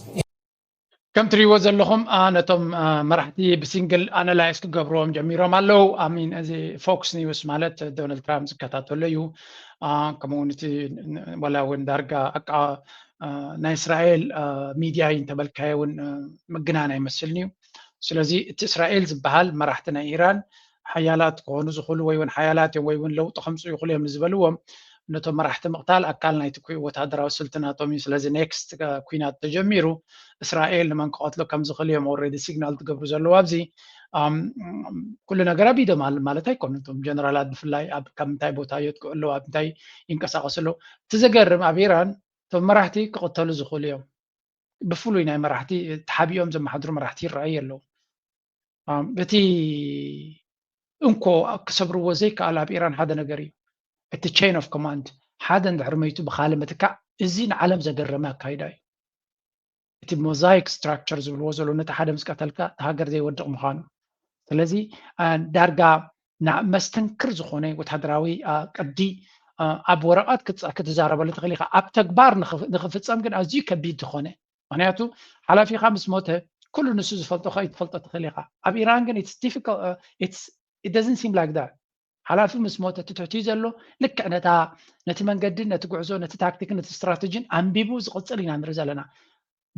ከም ትሪእዎ ዘለኹም ነቶም መራሕቲ ብሲንግል ኣናላይዝ ክገብርዎም ጀሚሮም ኣለዉ። ኣሚን እዚ ፎክስ ኒውስ ማለት ዶናልድ ትራምፕ ዝከታተሎ እዩ። ከምኡ እውን እቲ ዋላ እውን ዳርጋ ናይ እስራኤል ሚድያ እንተበልካዮ እውን ምግናን ኣይመስልን እዩ። ስለዚ እቲ እስራኤል ዝበሃል መራሕቲ ናይ ኢራን ሓያላት ክኾኑ ዝኽእሉ ወይ እውን ሓያላት እዮም ወይ እውን ለውጢ ከምፅኡ ይኽእሉ እዮም ዝበልዎም ነቶም መራሕቲ ምቕታል ኣካል ናይቲ ወታደራዊ ስልቲ ናቶም እዩ። ስለዚ ኔክስት ኩናት ተጀሚሩ እስራኤል ንመን ክቐትሎ ከም ዝኽእል እዮም ኦልሬዲ ሲግናል ትገብሩ ዘለዉ። ኣብዚ ኩሉ ነገር ኣብ ኢዶም ኣሎ ማለት ኣይኮነን። እቶም ጀነራላት ብፍላይ ኣብ ካብ ምንታይ ቦታ የጥቅዑ ኣለዉ፣ ኣብ ምንታይ ይንቀሳቐሱ ኣለዉ። እቲ ዘገርም ኣብ ኢራን እቶም መራሕቲ ክቕተሉ ዝኽእሉ እዮም። ብፍሉይ ናይ መራሕቲ ተሓቢኦም ዘመሓድሩ መራሕቲ ይረኣዩ ኣለዉ። እቲ እንኮ ክሰብርዎ ዘይከኣል ኣብ ኢራን ሓደ ነገር እዩ። እቲ chain of command ሓደ እንድሕር መይቱ ብኻልእ ምትካእ፣ እዚ ንዓለም ዘገረመ ኣካይዳ እዩ። እቲ ሞዛይክ ስትራክቸር ዝብልዎ ዘሎ ነቲ ሓደ ምስ ቀተልካ እቲ ሃገር ዘይወድቕ ምዃኑ። ስለዚ ዳርጋ መስተንክር ዝኾነ ወታደራዊ ቅዲ ኣብ ወረቐት ክትዛረበሉ ትኽእል ኢኻ፣ ኣብ ተግባር ንኽፍፀም ግን ኣዝዩ ከቢድ ዝኾነ። ምክንያቱ ሓላፊኻ ምስ ሞተ ኩሉ ንሱ ዝፈልጦ ከይትፈልጦ ትኽእል ኢኻ። ኣብ ኢራን ግን it's difficult, it doesn't seem like that። ሓላፊ ምስ ሞተ እቲ ትሕቲ ዘሎ ልክዕ ነታ ነቲ መንገዲ ነቲ ጉዕዞ ነቲ ታክቲክን ነቲ ስትራተጂን ኣንቢቡ ዝቕፅል ኢና ንርኢ ዘለና።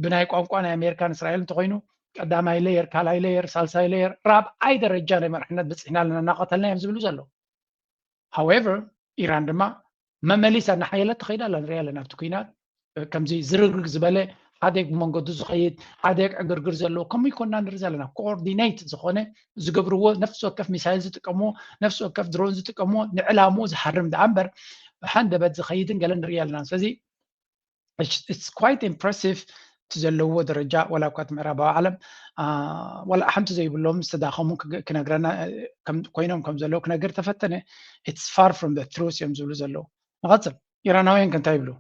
ብናይ ቋንቋ ናይ ኣሜሪካን እስራኤል እንተኮይኑ ቀዳማይ ሌየር፣ ካልኣይ ሌየር፣ ሳልሳይ ሌየር፣ ራብዓይ ደረጃ ናይ መርሕነት በፂሕና ኣለና እናቐተልና እዮም ዝብሉ ዘለዉ። ሃወቨር ኢራን ድማ መመሊሳ እናሓየለት ትኸይድ ኣላ ንሪኣ ኣለና ኣብቲ ኩናት። ከምዚ ዝርግርግ ዝበለ ሓደ ብመንገዱ ዝኸይድ ሓደ ዕግርግር ዘለዎ ከምኡ ይኮና ንርኢ ዘለና። ኮኦርዲኔት ዝኾነ ዝገብርዎ ነፍሲ ወከፍ ሚሳይል ዝጥቀምዎ ነፍሲ ወከፍ ድሮን ዝጥቀምዎ ንዕላምኡ ዝሃርም ደኣ እምበር ብሓንደበት ዝኸይድን ገለን ንርኢ ኣለና። ስለዚ it's quite impressive እቲ ዘለዎ ደረጃ ዋላ እኳ እቲ ምዕራባዊ ዓለም ዋላ ሓንቲ ዘይብሎም ዝተዳኸሙ ክነግረና ኮይኖም ከም ዘለዉ ክነግር ተፈተነ it's far from the truth እዮም ዝብሉ ዘለዉ። ንቐፅል። ኢራናውያን ከ እንታይ ይብሉ?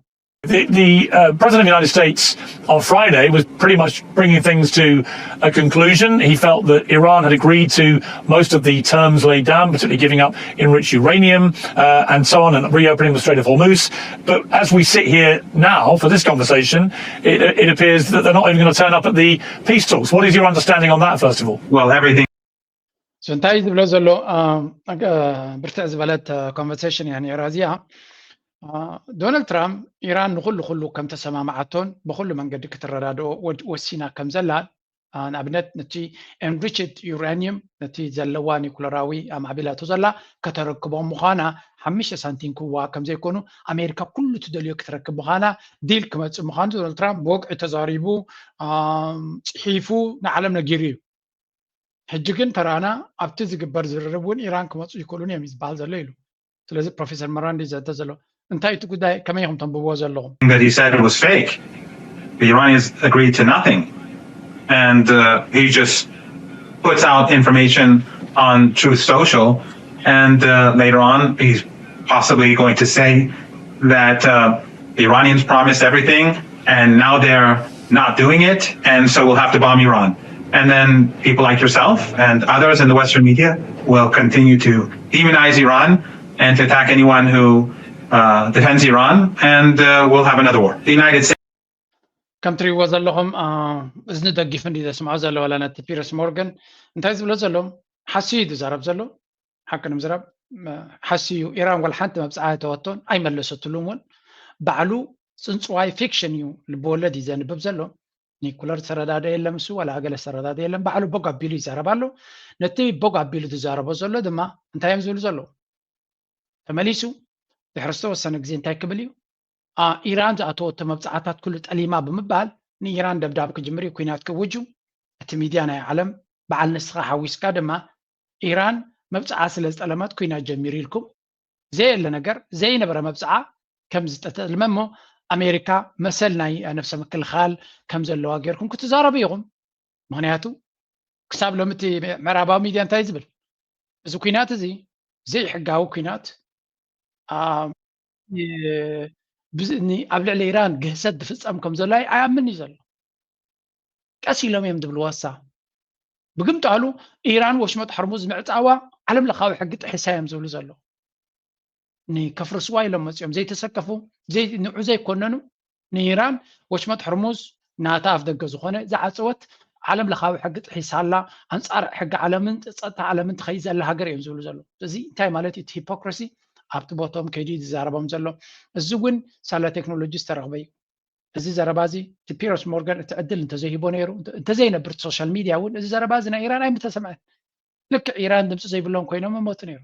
The, the uh, president of the United States on Friday was pretty much bringing things to a conclusion. He felt that Iran had agreed to most of the terms laid down, particularly giving up enriched uranium uh, and so on, and reopening the Strait of Hormuz. But as we sit here now for this conversation, it, it appears that they're not even going to turn up at the peace talks. What is your understanding on that, first of all? Well, everything እንታይ ዝብሎ ዘሎ ብርትዕ ዝበለት ኮንቨርሴሽን እያ ነይራ እዚኣ። ዶናልድ ትራምፕ ኢራን ንኩሉ ኩሉ ከም ተሰማማዓቶን ብኩሉ መንገዲ ክትረዳድኦ ወሲና ከም ዘላን ንኣብነት ነቲ enriched uranium ነቲ ዘለዋ ኒኩለራዊ ኣማዕቢላቶ ዘላ ከተረክቦ ምዃና ሓሙሽተ ሳንቲም ክዋ ከም ዘይኮኑ ኣሜሪካ ኩሉ ትደልዮ ክትረክብ ምዃና ዲል ክመፅእ ምዃኑ ዶናልድ ትራምፕ ብወግዒ ተዛሪቡ፣ ጽሒፉ ንዓለም ነጊሩ እዩ። ሕጂ ግን ተራና ኣብቲ ዝግበር ዝርርብ እውን ኢራን ክመፁ ይክእሉን እዮም ዝበሃል ዘሎ ኢሉ። ስለዚ ፕሮፌሰር መራንዲ ዘተ ዘሎ እንታይ እቲ ጉዳይ ከመይ ኢኹም ተንብብዎ ዘለኹም? That he said was fake. The Iranians agreed to nothing. And uh, he just puts out information on Truth Social. And uh, later on, he's possibly going to say that uh, the Iranians promised everything and now they're not doing it. And so we'll have to bomb Iran. And then people like yourself and others in the Western media will continue to demonize Iran and to attack anyone who uh, defends Iran, and uh, we'll have another war. The United States. ከም ትሪእዎ ዘለኹም እዝኒ ደጊፉ እንዲ ዘስምዖ ዘሎ ዋላ ነቲ ፒረስ ሞርገን እንታይ ዝብሎ ዘሎ ሓስዩ እዩ ዝዛረብ ዘሎ። ሓቂ ንምዝራብ ሓስዩ ኢራን ዋላ ሓንቲ መብፅዓ ኣይተወቶን ኣይመለሰትሉን እውን ባዕሉ ፅንፅዋይ ፊክሽን እዩ ልብወለድ እዩ ዘንብብ ዘሎ። ኒኩለር ዝተረዳደ የለን እሱ ዋላ ገለ ዝተረዳደ የለን ባዕሉ ቦግ ኣቢሉ ይዛረብ ኣሎ። ነቲ ቦግ ኣቢሉ ዝዛረቦ ዘሎ ድማ እንታይ እዮም ዝብሉ ዘለዉ? ተመሊሱ ድሕሪ ዝተወሰነ ግዜ እንታይ ክብል እዩ? ኢራን ዝኣተወቶ መብፅዓታት ኩሉ ጠሊማ ብምባል ንኢራን ደብዳብ ክጅምር እዩ፣ ኩናት ክውጁ። እቲ ሚድያ ናይ ዓለም በዓል ንስኻ ሓዊስካ ድማ ኢራን መብፅዓ ስለ ዝጠለመት ኩናት ጀሚሩ ኢልኩም ዘየለ ነገር ዘይነበረ መብፅዓ ከም ዝተጠልመ እሞ ኣሜሪካ መሰል ናይ ነብሰ ምክልኻል ከም ዘለዋ ጌርኩም ክትዛረቡ ኢኹም። ምክንያቱ ክሳብ ሎሚ እቲ ምዕራባዊ ሚድያ እንታይ ዝብል እዚ ኩናት እዚ ዘይሕጋዊ ኩናት ኣብ ልዕሊ ኢራን ግህሰት ዝፍፀም ከም ዘሎ ኣይኣምን እዩ ዘሎ። ቀስ ኢሎም እዮም ዝብልዋ እሳ ብግምጣሉ ኢራን ወሽመጥ ሕርሙዝ ምዕፃዋ ዓለም ለኻዊ ሕጊ ጥሒሳ እዮም ዝብሉ ዘለዉ። ንከፍርስዋ ኢሎም መፂኦም ዘይተሰከፉ ንዑ ዘይኮነኑ ንኢራን ወሽመጥ ሕርሙዝ ናታ ኣፍ ደገ ዝኾነ ዝዓፀወት ዓለም ለኻዊ ሕጊ ጥሒሳ ኣላ፣ ኣንፃር ሕጊ ዓለምን ፀጥታ ዓለምን ትኸይድ ዘላ ሃገር እዮም ዝብሉ ዘለዉ። እዚ እንታይ ማለት እዩ? እቲ ሂፖክረሲ ኣብቲ ቦቶም ከይዱ እዩ ዝዛረቦም ዘሎ። እዚ እውን ሳላ ቴክኖሎጂ ዝተረኽበ እዩ። እዚ ዘረባ እዚ እቲ ፒረስ ሞርጋን እቲ ዕድል እንተዘይሂቦ ነይሩ እንተዘይነብር ሶሻል ሚድያ እውን እዚ ዘረባ እዚ ናይ ኢራን ኣይምተሰምዐን። ልክዕ ኢራን ድምፂ ዘይብሎም ኮይኖም መሞቱ ነይሩ።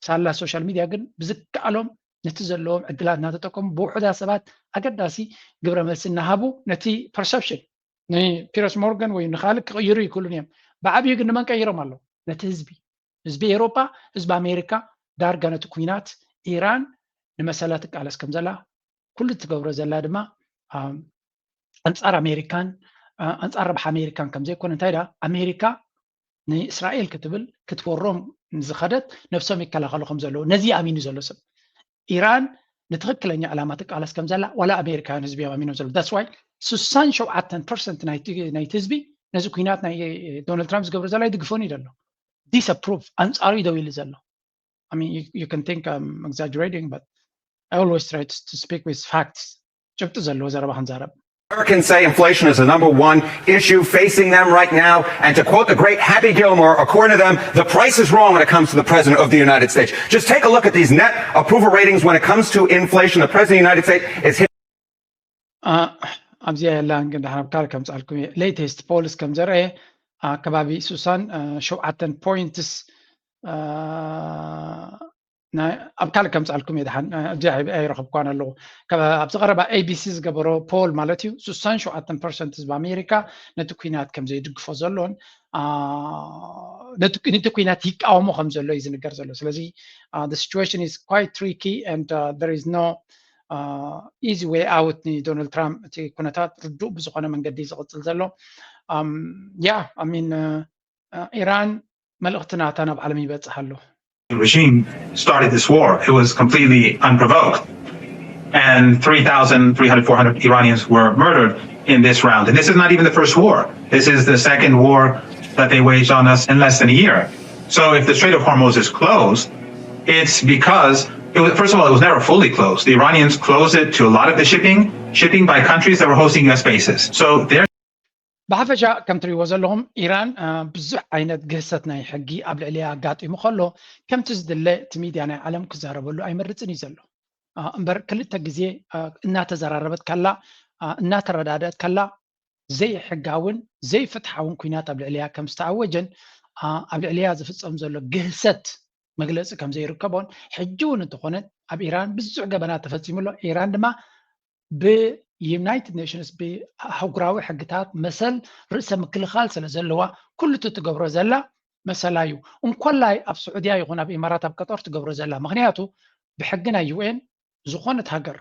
ሳላ ሶሻል ሚድያ ግን ብዝከኣሎም ነቲ ዘለዎም ዕድላት እናተጠቀሙ ብውሑዳት ሰባት ኣገዳሲ ግብረ መልሲ እናሃቡ ነቲ ፐርሰፕሽን ንፒረስ ሞርጋን ወይ ንካልእ ክቕይሩ ይክእሉን እዮም። ብዓብዩ ግን ንመን ቀይሮም ኣለዉ? ነቲ ህዝቢ ህዝቢ ኤውሮጳ ህዝቢ ኣሜሪካ ዳርጋ ነቲ ኩናት ኢራን ንመሰላ ትቃለስ ከም ዘላ ኩሉ ትገብሮ ዘላ ድማ ኣንፃር ኣሜሪካን ኣንፃር ረብሓ ኣሜሪካን ከም ዘይኮነ እንታይ ዳ ኣሜሪካ ንእስራኤል ክትብል ክትወሮም ዝኸደት ነብሶም ይከላኸሉ ከም ዘለዉ ነዚ ኣሚኑ ዘሎ ሰብ ኢራን ንትኽክለኛ ዕላማ ትቃለስ ከም ዘላ ዋላ ኣሜሪካውያን ህዝቢ እዮም ኣሚኖም ዘለዉ that's why ስሳን ሸውዓተን ፐርሰንት ናይቲ ህዝቢ ነዚ ኩናት ናይ ዶናልድ ትራምፕ ዝገብሮ ዘሎ ኣይድግፎን እዩ ዘሎ disapprove ኣንፃሩ እዩ ደው ኢሉ ዘሎ I mean, you, you can think I'm exaggerating, but I always try to, to speak with facts. ጭብጢ ዘለዎ ዘረባ ክንዛረብ Americans say inflation is the number one issue facing them right now. And to quote the great Happy Gilmore, according to them, the price is wrong when it comes to the President of the United States. Just take a look at these net approval ratings when it comes to inflation. The President of the United States is hitting. ኣብዚ የላን ግን ድሓን ኣብ ካልእ ከምፅኣልኩም እየ latest polls ከም ዘርአየ ከባቢ ስሳን ሸውዓተን points ኣብ ካልእ ከምፅኣልኩም እየ ድሓን እዚ ኣይረኸብኳን ኣለኹ ኣብዚ ቀረባ ኤቢሲ ዝገበሮ poll ማለት እዩ ስሳን ሸውዓተን ፐርሰንት ህዝቢ ኣሜሪካ ነቲ ኩናት ከም ዘይድግፎ ዘሎን ነቲ ኩናት ይቃወሞ ከም ዘሎ እዩ ዝንገር ዘሎ ስለዚ the situation is quite tricky and there is no easy way out ንዶናልድ ትራምፕ እቲ ኩነታት ርዱእ ብዝኾነ መንገዲ ዝቕፅል ዘሎ ያ ሚን ኢራን መልእኽቲ ናታ ናብ ዓለም ይበፅሕ ኣሎ regime started this war. It was completely unprovoked. And three thousand, three hundred, four hundred Iranians were murdered in this round. And this is not even the first war. This is the second war that they waged on us in less than a year. So if the Strait of Hormuz is closed, it's because, it was, first of all, it was never fully closed. The Iranians closed it to a lot of the shipping, shipping by countries that were hosting U S bases. So there ብሓፈሻ ከም ትሪእዎ ዘለኹም ኢራን ብዙሕ ዓይነት ግህሰት ናይ ሕጊ ኣብ ልዕሊያ ኣጋጢሙ ከሎ ከምቲ ዝድለ እቲ ሚድያ ናይ ዓለም ክዛረበሉ ኣይመርፅን እዩ ዘሎ እምበር ክልተ ግዜ እናተዘራረበት ከላ እናተረዳደት ከላ ዘይሕጋውን ዘይፍትሓውን ኩናት ኣብ ልዕሊያ ከም ዝተኣወጀን ኣብ ልዕሊያ ዝፍፀም ዘሎ ግህሰት መግለፂ ከም ዘይርከቦን ሕጂ እውን እንተኾነ ኣብ ኢራን ብዙሕ ገበናት ተፈፂሙ ኣሎ። ኢራን ድማ ብዩናይትድ ኔሽንስ ብኣህጉራዊ ሕግታት መሰል ርእሰ ምክልኻል ስለ ዘለዋ ኩሉ እቲ ትገብሮ ዘላ መሰላ እዩ። እንኮላይ ኣብ ስዑድያ ይኹን ኣብ ኢማራት ኣብ ቀጠር ትገብሮ ዘላ፣ ምክንያቱ ብሕጊ ናይ ዩኤን ዝኾነት ሃገር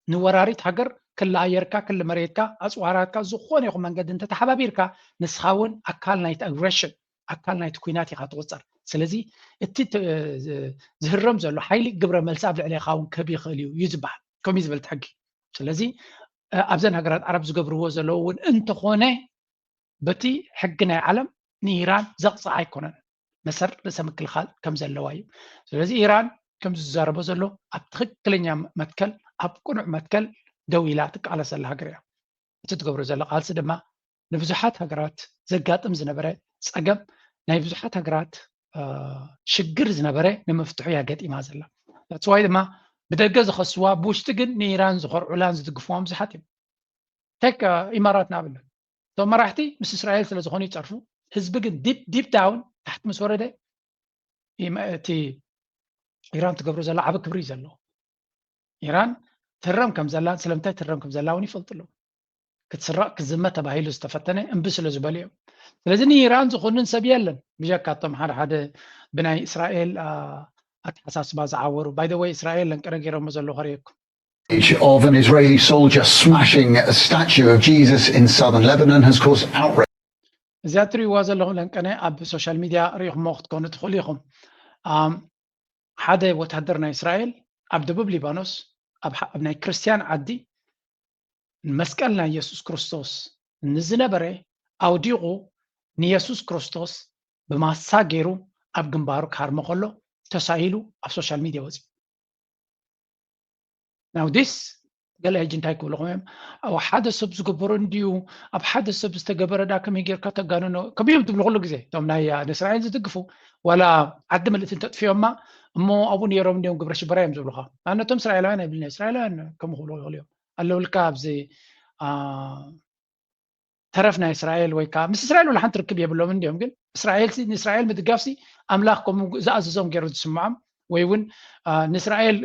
ንወራሪት ሃገር ክሊ ኣየርካ ክሊ መሬትካ ኣፅዋራትካ ዝኾነ ይኹን መንገዲ እንተተሓባቢርካ ንስኻ እውን ኣካል ናይቲ ኣግሬሽን ኣካል ናይቲ ኩናት ኢኻ ትቁፀር። ስለዚ እቲ ዝህረም ዘሎ ሓይሊ ግብረ መልሲ ኣብ ልዕሌኻ እውን ክህብ ይኽእል እዩ እዩ ዝበሃል ከምኡ ዝበል ሕጊ። ስለዚ ኣብዘን ሃገራት ዓረብ ዝገብርዎ ዘለዉ እውን እንተኾነ በቲ ሕጊ ናይ ዓለም ንኢራን ዘቕፅዓ ኣይኮነን መሰል ርእሰ ምክልኻል ከም ዘለዋ እዩ። ስለዚ ኢራን ከም ዝዛረቦ ዘሎ ኣብ ትኽክለኛ መትከል ኣብ ቅኑዕ መትከል ደው ኢላ ትቃለስ ዘላ ሃገር እያ። እቲ ትገብሮ ዘላ ቃልሲ ድማ ንብዙሓት ሃገራት ዘጋጥም ዝነበረ ፀገም ናይ ብዙሓት ሃገራት ሽግር ዝነበረ ንምፍትሑ እያ ገጢማ ዘላ። ፅዋይ ድማ ብደገ ዝኸስዋ ብውሽጢ ግን ንኢራን ዝኮርዑላን ዝድግፍዋን ብዙሓት እዮም። ቴክ ኢማራት ንኣብነት እቶም መራሕቲ ምስ እስራኤል ስለ ዝኾኑ ይፀርፉ። ህዝቢ ግን ዲፕ ዲፕ ዳውን ታሕቲ ምስ ወረደ እቲ ኢራን ትገብሮ ዘላ ዓቢ ክብሪ እዩ ዘለዎ። ኢራን ትህረም ከም ዘላን ስለምንታይ ትህረም ከም ዘላ እውን ይፈልጡ ኣለዉ። ክትስረቕ ክዝመት ተባሂሉ ዝተፈተነ እምቢ ስለ ዝበሉ እዮም። ስለዚ ንኢራን ዝኹንን ሰብ የለን ብጀካ እቶም ሓደ ሓደ ብናይ እስራኤል ኣተሓሳስባ ዝዓወሩ። ባይ ወይ እስራኤል ለንቀነ ገይሮሞ ዘለዉ ከርእየኩም። Of an Israeli soldier smashing a statue of Jesus in southern Lebanon has caused outrage. እዚኣ ትሪእዋ ዘለኹም ለንቀነ ኣብ ሶሻል ሚድያ ርኢኹሞ ክትኮኑ ትኽእሉ ኢኹም። ሓደ ወታደር ናይ እስራኤል ኣብ ደቡብ ሊባኖስ ኣብ ናይ ክርስትያን ዓዲ መስቀል ናይ የሱስ ክርስቶስ ንዝነበረ ኣውዲቑ ንየሱስ ክርስቶስ ብማሳ ገይሩ ኣብ ግንባሩ ክሃርሞ ከሎ ተሳኢሉ ኣብ ሶሻል ሚድያ ወፂኡ። ናው ዲስ ገለ ሕጂ እንታይ ክብልኹም እዮም ኣብ ሓደ ሰብ ዝገበሮ እንድዩ ኣብ ሓደ ሰብ ዝተገበረ ዳ ከመይ ጌርካ ተጋንኖ ከመይ እዮም ትብሉ ኩሉ ግዜ እቶም ናይ ንእስራኤል ዝድግፉ ዋላ ዓዲ ምልእቲ እንተጥፊኦማ እሞ ኣብኡ ነይሮም እንዲዮም ግብረ ሽበራ እዮም ዝብሉኻ። ንኣብነቶም እስራኤላውያን ኣይብልና እስራኤላውያን ከም ክብሉ ይኽእሉ እዮም ኣለውልካ ኣብዚ ተረፍ ናይ እስራኤል ወይ ከዓ ምስ እስራኤል ወላ ሓንቲ ርክብ የብሎም እንዲዮም ግን እስራኤል ንእስራኤል ምድጋፍሲ ኣምላኽ ከም ዝኣዘዞም ገይሩ ዝስምዖም ወይ እውን ንእስራኤል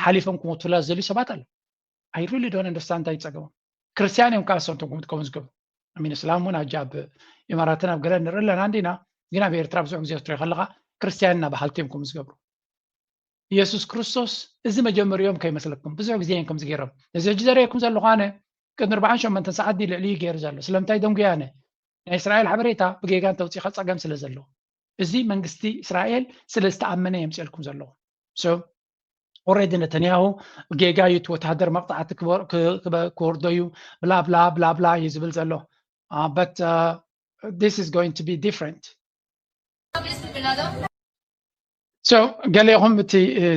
ሓሊፎም ክሞቱላ ዝደልዩ ሰባት ኣለዉ። I really don't understand እንታይ ይፀገሞም። ክርስትያን እዮም ከዓ ሰንቶም ከምትከውን ዝገብሩ ሚን እስላም እውን ኣጃ ኣብ ኢማራትን ኣብ ገለ ንርኢ ኣለና እንዲና ግን ኣብ ኤርትራ ብዙሕ ግዜ ትሪኦ ከለካ ክርስትያን እና በሃልቲ እዮም ከም ዝገብሩ። ኢየሱስ ክርስቶስ እዚ መጀመሪኦም ከይመስለኩም ብዙሕ ግዜ እዮም ከምዚ ገይሮም። እዚ ሕጂ ዘርእየኩም ዘለኹ ኣነ ቅድሚ ኣርባዓን ሸሞንተን ሰዓት ድዩ ልዕሊኡ ገይሩ ዘሎ ስለምንታይ ደንጉየ ኣነ ናይ እስራኤል ሓበሬታ ብጌጋ እንተውፂእካ ፀገም ስለ ዘለዎ እዚ መንግስቲ እስራኤል ስለ ዝተኣመነ የምፅኤልኩም ዘለኹ። ኦረዲ ነተንያሁ ጌጋ እዩ እቲ ወታሃደር መቕፃዕቲ ክወርዶ እዩ ብላ ብላ ብላ ብላ እዩ ዝብል ዘሎ። But this is going to be different። ገሌኹም እቲ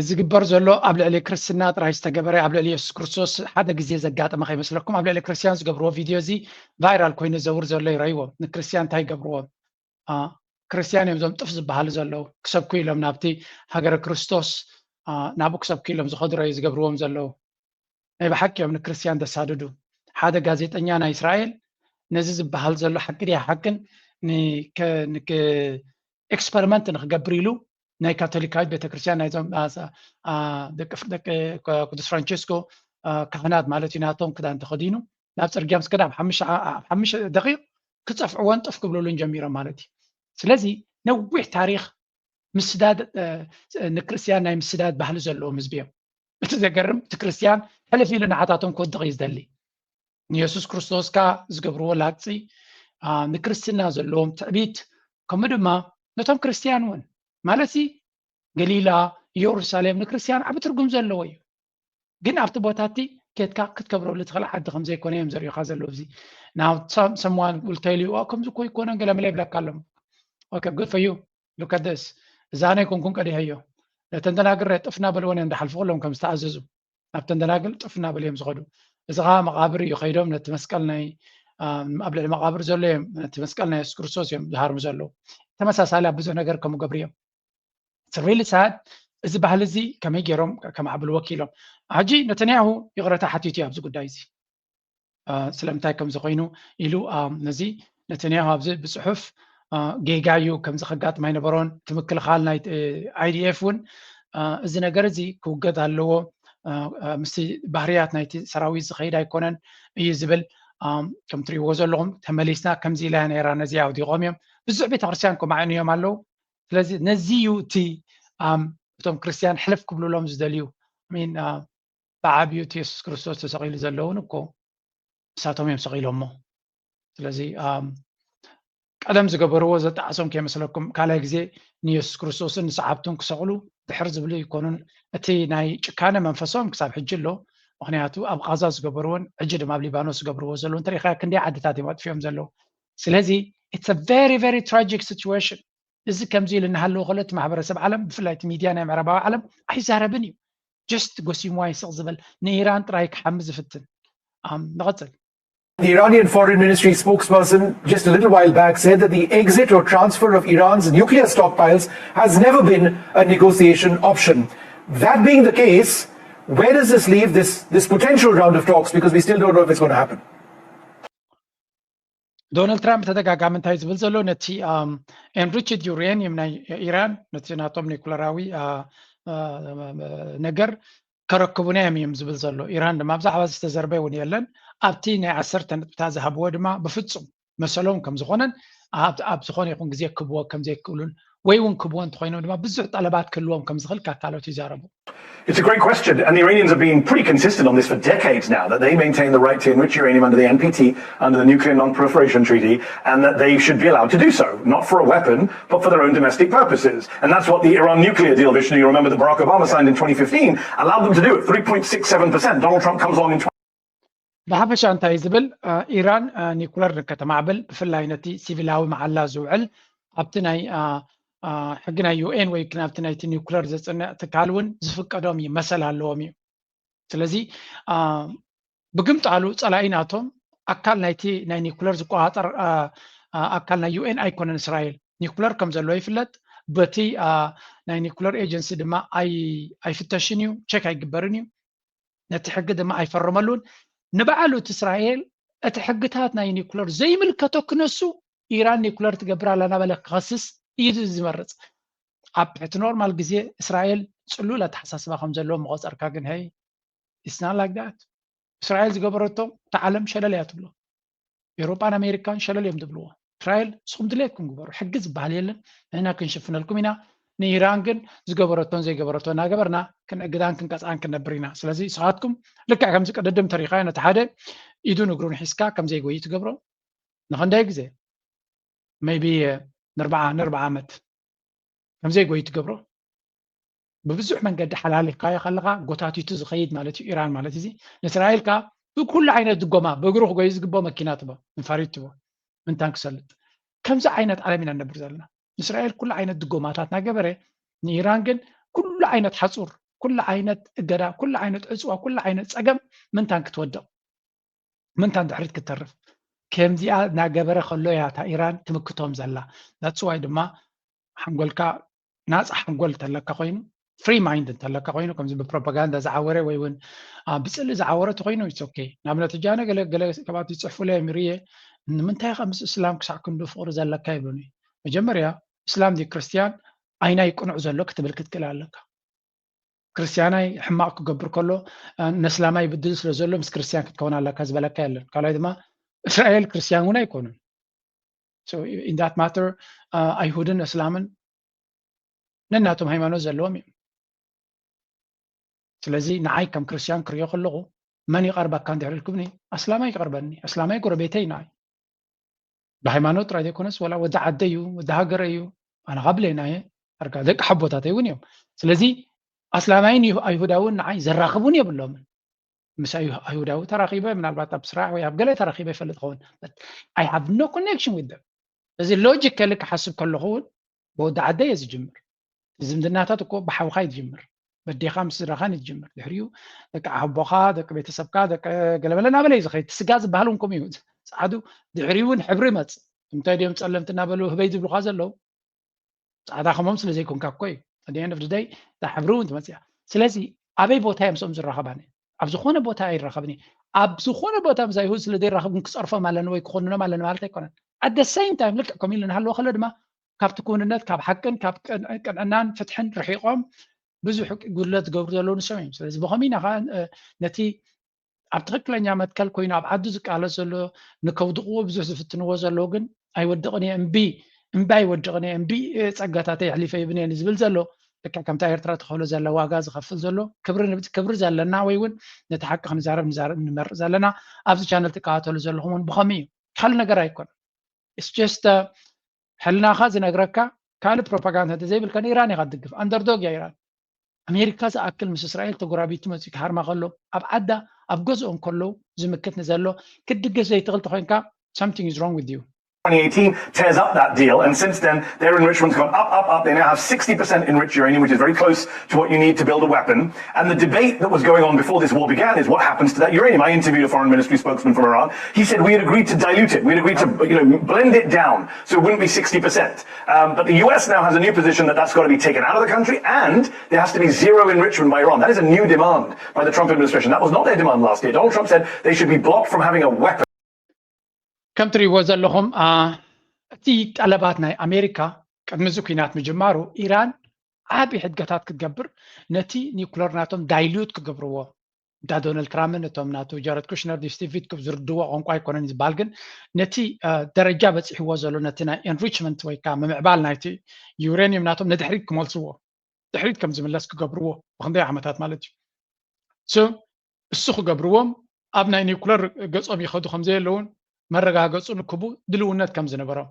ዝግበር ዘሎ ኣብ ልዕሊ ክርስትና ጥራይ ዝተገበረ ኣብ ልዕሊ የሱስ ክርስቶስ ሓደ ግዜ ዘጋጠመ ከይመስለኩም ኣብ ልዕሊ ክርስትያን ዝገብርዎ ቪድዮ እዚ ቫይራል ኮይኑ ዘውር ዘሎ ይረይዎም። ንክርስትያን እንታይ ይገብርዎም? ክርስትያን እዮም እዞም ጥፍ ዝበሃሉ ዘለዉ ክሰብኩ ኢሎም ናብቲ ሃገረ ክርስቶስ ናብኡ ክሰብኩ ኢሎም ዝኸዱ ረዩ ዝገብርዎም ዘለዉ። ናይ ብሓቂ እዮም ንክርስትያን ዘሳድዱ። ሓደ ጋዜጠኛ ናይ እስራኤል ነዚ ዝበሃል ዘሎ ሓቂ ድያ ሓቅን ኤክስፐሪመንት ንክገብር ኢሉ ናይ ካቶሊካዊት ቤተክርስትያን ናይዞም ደቂ ቅዱስ ፍራንቸስኮ ካህናት ማለት እዩ ናቶም ክዳን ተኸዲኑ ናብ ፅርግያ ምስ ከደ ኣብ ሓሙሽተ ደቂቕ ክፀፍዕዎን ጥፍ ክብልሉን ጀሚሮም ማለት እዩ። ስለዚ ነዊሕ ታሪክ ምስዳድ ንክርስትያን ናይ ምስዳድ ባህሊ ዘለዎም ህዝቢ እዮም። እቲ ዘገርም እቲ ክርስትያን ሕልፍ ኢሉ ንዓታቶም ክወድቕ እዩ ዝደሊ። ንየሱስ ክርስቶስ ከ ዝገብርዎ ላግፂ ንክርስትና ዘለዎም ትዕቢት ከምኡ ድማ ነቶም ክርስትያን እውን ማለት ገሊላ፣ ኢየሩሳሌም ንክርስትያን ዓቢ ትርጉም ዘለዎ እዩ። ግን ኣብቲ ቦታ እቲ ኬድካ ክትከብረሉ ትኽእል ዓዲ ከም ዘይኮነ እዮም ዘርእዩኻ ዘለዉ። እዚ someone will tell you ከምዚ እኮ ይኮነ ገለ መለ ይብለካ ኣሎ። Okay, good for you. Look at this. እዛ ናይ ኮንኩን ቀዲሐዮ። ነተን ደናግል ጥፍና በልወን እዮም ዝሓልፉ ኩሎም ከም ዝተኣዘዙ ናብተን ደናግል ጥፍና በል እዮም ዝኸዱ። እዚ ከዓ መቃብር እዩ ከይዶም ነቲ መስቀል ናይ ኣብ ልዕሊ መቃብር ዘሎ እዮም ነቲ መስቀል ናይ የሱስ ክርስቶስ እዮም ዝሃርሙ ዘለዉ። ተመሳሳሊ ኣብ ብዙሕ ነገር ከም ገብር እዮም። It's really sad። እዚ ባህሊ እዚ ከመይ ገይሮም ከማዕብልዎ ክኢሎም። ሕጂ ነተንያሁ ይቕረታ ሓቲቱ እዩ ኣብዚ ጉዳይ እዚ። ስለምንታይ ከምዚ ኮይኑ ኢሉ ነዚ ነተንያሁ ኣብዚ ብፅሑፍ ጌጋ እዩ፣ ከምዚ ከጋጥም ኣይነበሮን። እቲ ምክልኻል ናይ IDF እውን እዚ ነገር እዚ ክውገድ ኣለዎ፣ ምስቲ ባህርያት ናይቲ ሰራዊት ዝኸይድ ኣይኮነን እዩ ዝብል። ከም ትሪእዎ ዘለኹም ተመሊስና ከምዚ ኢላ ነይራ፣ ነዚ ኣውዲቖም እዮም። ብዙሕ ቤተክርስትያን ኮማዕን እዮም ኣለዉ። ስለዚ ነዚ እዩ እቲ እቶም ክርስትያን ሕልፍ ክብሉሎም ዝደልዩ። ብዓብዩ እቲ የሱስ ክርስቶስ ተሰቒሉ ዘለውን እኮ ንሳቶም እዮም ሰቒሎሞ። ስለዚ ቀደም ዝገበርዎ ዘጣዕሶም ከይመስለኩም፣ ካልኣይ ግዜ ንየሱስ ክርስቶስን ንሰዓብቱን ክሰቕሉ ድሕር ዝብሉ ይኮኑን። እቲ ናይ ጭካነ መንፈሶም ክሳብ ሕጂ ኣሎ። ምክንያቱ ኣብ ቃዛ ዝገበርዎን ሕጂ ድማ ኣብ ሊባኖስ ዝገብርዎ ዘለዉ እንተሪኢኻ ክንደይ ዓድታት እዮም ኣጥፊኦም ዘለዉ። ስለዚ it's a very very tragic situation። እዚ ከምዚ ኢሉ እናሃለወ ከሎ እቲ ማሕበረሰብ ዓለም ብፍላይ እቲ ሚድያ ናይ ምዕራባዊ ዓለም ኣይዛረብን እዩ። ጀስት ጎሲምዋ ይስቕ ዝበል ንኢራን ጥራይ ክሓሚ ዝፍትን። ንቐፅል። The Iranian Foreign Ministry spokesperson just a little while back said that the exit or transfer of Iran's nuclear stockpiles has never been a negotiation option. That being the case, where does this leave this, this potential round of talks? Because we still don't know if it's going to happen. ዶናልድ ትራምፕ ተደጋጋሚ እንታይ ዝብል ዘሎ ነቲ enriched uranium ናይ ኢራን ነቲ ናቶም ኒኩለራዊ ነገር ከረክቡና እዮም እዮም ዝብል ዘሎ። ኢራን ድማ ብዛዕባ ዝተዘርበ እውን የለን። ኣብቲ ናይ ዓሰርተ ነጥብታት ዝሃብዎ ድማ ብፍጹም መሰሎም ከም ዝኾነን ኣብ ዝኾነ ይኹን ግዜ ክብዎ ከም ዘይክእሉን ወይ እውን ክብዎ እንተኮይኖም ድማ ብዙሕ ጠለባት ክህልዎም ከም ዝኽእል ካታሎት ይዛረቡ። It's a great question, and the Iranians have been pretty consistent on this for decades now, that they maintain the right to enrich uranium under the N P T, under the Nuclear Non-Proliferation Treaty, and that they should be allowed to do so, not for a weapon, but for their own domestic purposes. And that's what the Iran nuclear deal, Vishnu, you remember that Barack Obama signed in twenty fifteen, allowed them to do it, three point six seven percent. Donald Trump comes along in ብሓፈሻ እንታይ ዝብል ኢራን ኒኩለር ንከተማዕብል ብፍላይ ነቲ ሲቪላዊ መዓላ ዝውዕል ኣብቲ ናይ ሕጊ ናይ ዩ ኤን ወይ ናብቲ ናይቲ ኒኩለር ዘፅንዕ ትካል እውን ዝፍቀዶም እዩ መሰል ኣለዎም እዩ። ስለዚ ብግምጣሉ ፀላኢ ናቶም ኣካል ናይቲ ናይ ኒኩለር ዝቆፃፀር ኣካል ናይ ዩ ኤን ኣይኮነን እስራኤል። ኒኩለር ከም ዘለዎ ይፍለጥ። በቲ ናይ ኒኩለር ኤጀንሲ ድማ ኣይፍተሽን እዩ፣ ቸክ ኣይግበርን እዩ። ነቲ ሕጊ ድማ ኣይፈረመሉን። ንባዕሉ እቲ እስራኤል እቲ ሕግታት ናይ ኒኩለር ዘይምልከቶ ክነሱ ኢራን ኒኩለር ትገብር ኣላ እናበለ ክኸስስ እዩ ዝመርፅ። ኣብ ትሕቲ ኖርማል ግዜ እስራኤል ፅሉል ኣተሓሳስባ ከም ዘለዎ መቆፀርካ ግን ሀይ it's not like that። እስራኤል ዝገበረቶ እታ ዓለም ሸለል እያ ትብሎ። ኤውሮጳን ኣሜሪካን ሸለል እዮም ዝብልዎ። እስራኤል ንስኹም ድሌትኩም ግበሩ፣ ሕጊ ዝበሃል የለን፣ ንሕና ክንሽፍነልኩም ኢና። ንኢራን ግን ዝገበረቶን ዘይገበረቶ እናገበርና ክንእግዳን ክንቀፅዓን ክንነብር ኢና። ስለዚ ንስኻትኩም ልክዕ ከምዚ ቅድድም ተሪኻዮ ነቲ ሓደ ኢዱን እግሩን ሒዝካ ከም ዘይጎይ ትገብሮ ንክንደይ ግዜ maybe ንርብዓ ንርብዓ ዓመት ከም ዘይጎይ ትገብሮ ብብዙሕ መንገዲ ሓላሊፍካዮ ከለካ ጎታቲቱ ዝኸይድ ማለት እዩ ኢራን ማለት እዚ ንእስራኤል ከዓ ብኩሉ ዓይነት ድጎማ ብእግሩ ክጎይ ዝግብኦ መኪና ትቦ ንፋሪት ትቦ ምንታን ክሰልጥ ከምዚ ዓይነት ዓለም ኢና ንነብር ዘለና። ንእስራኤል ኩሉ ዓይነት ድጎማታት እናገበረ ንኢራን ግን ኩሉ ዓይነት ሓፁር ኩሉ ዓይነት እገዳ ኩሉ ዓይነት ዕፅዋ ኩሉ ዓይነት ፀገም ምንታን ክትወድቕ ምንታን ድሕሪት ክትተርፍ ከምዚኣ እናገበረ ከሎ እያ እታ ኢራን ትምክቶም ዘላ። that's why ድማ ሓንጎልካ ናፃ ሓንጎል እንተለካ ኮይኑ free mind እንተለካ ኮይኑ ከምዚ ብፕሮፓጋንዳ ዝዓወረ ወይ እውን ብፅሊ ዝዓወረ ተኮይኑ it's okay። ንኣብነት ሕጂ ኣነ ገለ ገለ ሰባት ይፅሕፉለ እዮም ይርየ ንምንታይ ከ ምስ እስላም ክሳዕ ክንዱ ፍቅሪ ዘለካ ይብሉኒ። መጀመርያ እስላም ድዩ ክርስትያን ኣይናይ ቅኑዕ ዘሎ ክትብል ክትክእል ኣለካ። ክርስትያናይ ሕማቕ ክገብር ከሎ ነስላማይ ይብድል ስለ ዘሎ ምስ ክርስትያን ክትከውን ኣለካ ዝበለካ የለን። ካልኣይ ድማ እስራኤል ክርስትያን እውን ኣይኮኑን። In that matter ኣይሁድን እስላምን ነናቶም ሃይማኖት ዘለዎም እዮም። ስለዚ ንዓይ ከም ክርስትያን ክሪኦ ከለኹ መን ይቐርበካ እንድሕር ኢልኩምኒ ኣስላማይ ይቐርበኒ። ኣስላማይ ጎረቤተይ ንዓይ ብሃይማኖት ጥራይ ዘይኮነስ ወላ ወዲ ዓደይ እዩ ወዲ ሃገረይ እዩ ኣነ ካብ ብሌና እየ ኣርጋ ደቂ ሓቦታተይ እውን እዮም። ስለዚ ኣስላማይን ኣይሁዳውን ንዓይ ዘራኽቡን የብሎምን። ምስ ኣይሁዳዊ ተራኺበ ምናልባት ኣብ ስራሕ ወይ ኣብ ገለ ተራኺበ ይፈልጥ ኸውን። I have no connection with them። እዚ ሎጂካሊ ክሓስብ ከለኹ እውን ብወዲ ዓደይ እየ ዝጅምር። ዝምድናታት እኮ ብሓውኻ እዩ ዝጅምር። በዴኻ ምስ ስድራኻን እዩ ዝጅምር። ድሕሪኡ ደቂ ኣቦኻ፣ ደቂ ቤተሰብካ፣ ደቂ ገለመለ እናበለ እዩ ዝኸይድ። እቲ ስጋ ዝበሃል እውን ከምኡ እዩ። ፃዕዱ ድሕሪኡ እውን ሕብሪ ይመፅእ። እንታይ ድዮም ፀለምቲ እናበሉ ህበይ ዝብሉኻ ዘለዉ? ፃዕዳ ከሞም ስለ ዘይኮንካ እኮ እዩ። At the end of the day እታ ሕብሪ እውን ትመፅእ እያ። ስለዚ ኣበይ ቦታ እዮም ምስኦም ዝራኸብ? ኣነ ኣብ ዝኾነ ቦታ ኣይራኸብን እየ። ኣብ ዝኾነ ቦታ ምስ ኣይሁድ ስለ ዘይራኸብ ግን ክፀርፎም ኣለኒ ወይ ክኾንኖም ኣለኒ ማለት ኣይኮነን። At the same time ልክዕ ከምኡ ኢሉ እናሃለወ ከሎ ድማ ካብቲ ክውንነት ካብ ሓቅን ካብ ቅንዕናን ፍትሕን ርሒቆም ብዙሕ ጉድለት ዝገብሩ ዘለዉ ንሶም እዮም። ስለዚ ብኸመይ ኢና ከዓ ነቲ ኣብ ትኽክለኛ መትከል ኮይኑ ኣብ ዓዱ ዝቃለስ ዘሎ ንከውድቕዎ ብዙሕ ዝፍትንዎ ዘለዉ ግን ኣይወድቕን እየ እምቢ እምቢ ኣይወድቕን እየ እምቢ ጸጋታተይ ኣሕሊፈ ይብን እየ ዝብል ዘሎ ልክዕ ከምታ ኤርትራ ትኸፍሎ ዘላ ዋጋ ዝኸፍል ዘሎ ክብሪ ክብሪ ዘለና ወይ እውን ነቲ ሓቂ ክንዛረብ ንዛረብ ንመርጽ ዘለና ኣብዚ ቻነል ትከታተሉ ዘለኹም እውን ብኸመይ እዩ ካልእ ነገር ኣይኮነን። It's just ሕልናኻ ዝነግረካ ካልእ ፕሮፓጋንዳ እንተዘይብልካ ንኢራን ኢኻ ትድግፍ። ኣንደርዶግ እያ ኢራን። ኣሜሪካ ዝኣክል ምስ እስራኤል ተጎራቢቱ መፂኡ ክሃርማ ከሎ ኣብ ዓዳ ኣብ ገዝኦም ከለዉ ዝምክት ንዘሎ ክትድግፍ ዘይትኽእል ተኮይንካ something is wrong with you። twenty eighteen tears up that deal, and since then their enrichment's gone up, up, up. They now have sixty percent enriched uranium, which is very close to what you need to build a weapon. And the debate that was going on before this war began is what happens to that uranium. I interviewed a foreign ministry spokesman from Iran. He said we had agreed to dilute it, we had agreed to you know blend it down so it wouldn't be sixty percent. Um, but the U S now has a new position that that's got to be taken out of the country, and there has to be zero enrichment by Iran. That is a new demand by the Trump administration. That was not their demand last year. Donald Trump said they should be blocked from having a weapon. ከም ትሪእዎ ዘለኹም እቲ ጠለባት ናይ ኣሜሪካ ቅድሚ እዚ ኩናት ምጅማሩ ኢራን ዓብዪ ሕድገታት ክትገብር ነቲ ኒኩለር ናቶም ዳይሉት ክገብርዎ እንዳ ዶናልድ ትራምፕን እቶም ናቱ ጃረድ ኩሽነር ዲ ስቲቭ ዊትኮፍ ዝርድዎ ቋንቋ ኣይኮነን ዝበሃል ግን ነቲ ደረጃ በፂሕዎ ዘሎ ነቲ ናይ ኤንሪችመንት ወይ ከዓ ምምዕባል ናይቲ ዩሬኒየም ናቶም ንድሕሪት ክመልስዎ ድሕሪት ከም ዝምለስ ክገብርዎ ብክንደይ ዓመታት ማለት እዩ እሱ ክገብርዎም ኣብ ናይ ኒኩለር ገጾም ይኸዱ ከም ዘየለውን መረጋገጹ ንክቡ ድልውነት ከም ዝነበሮም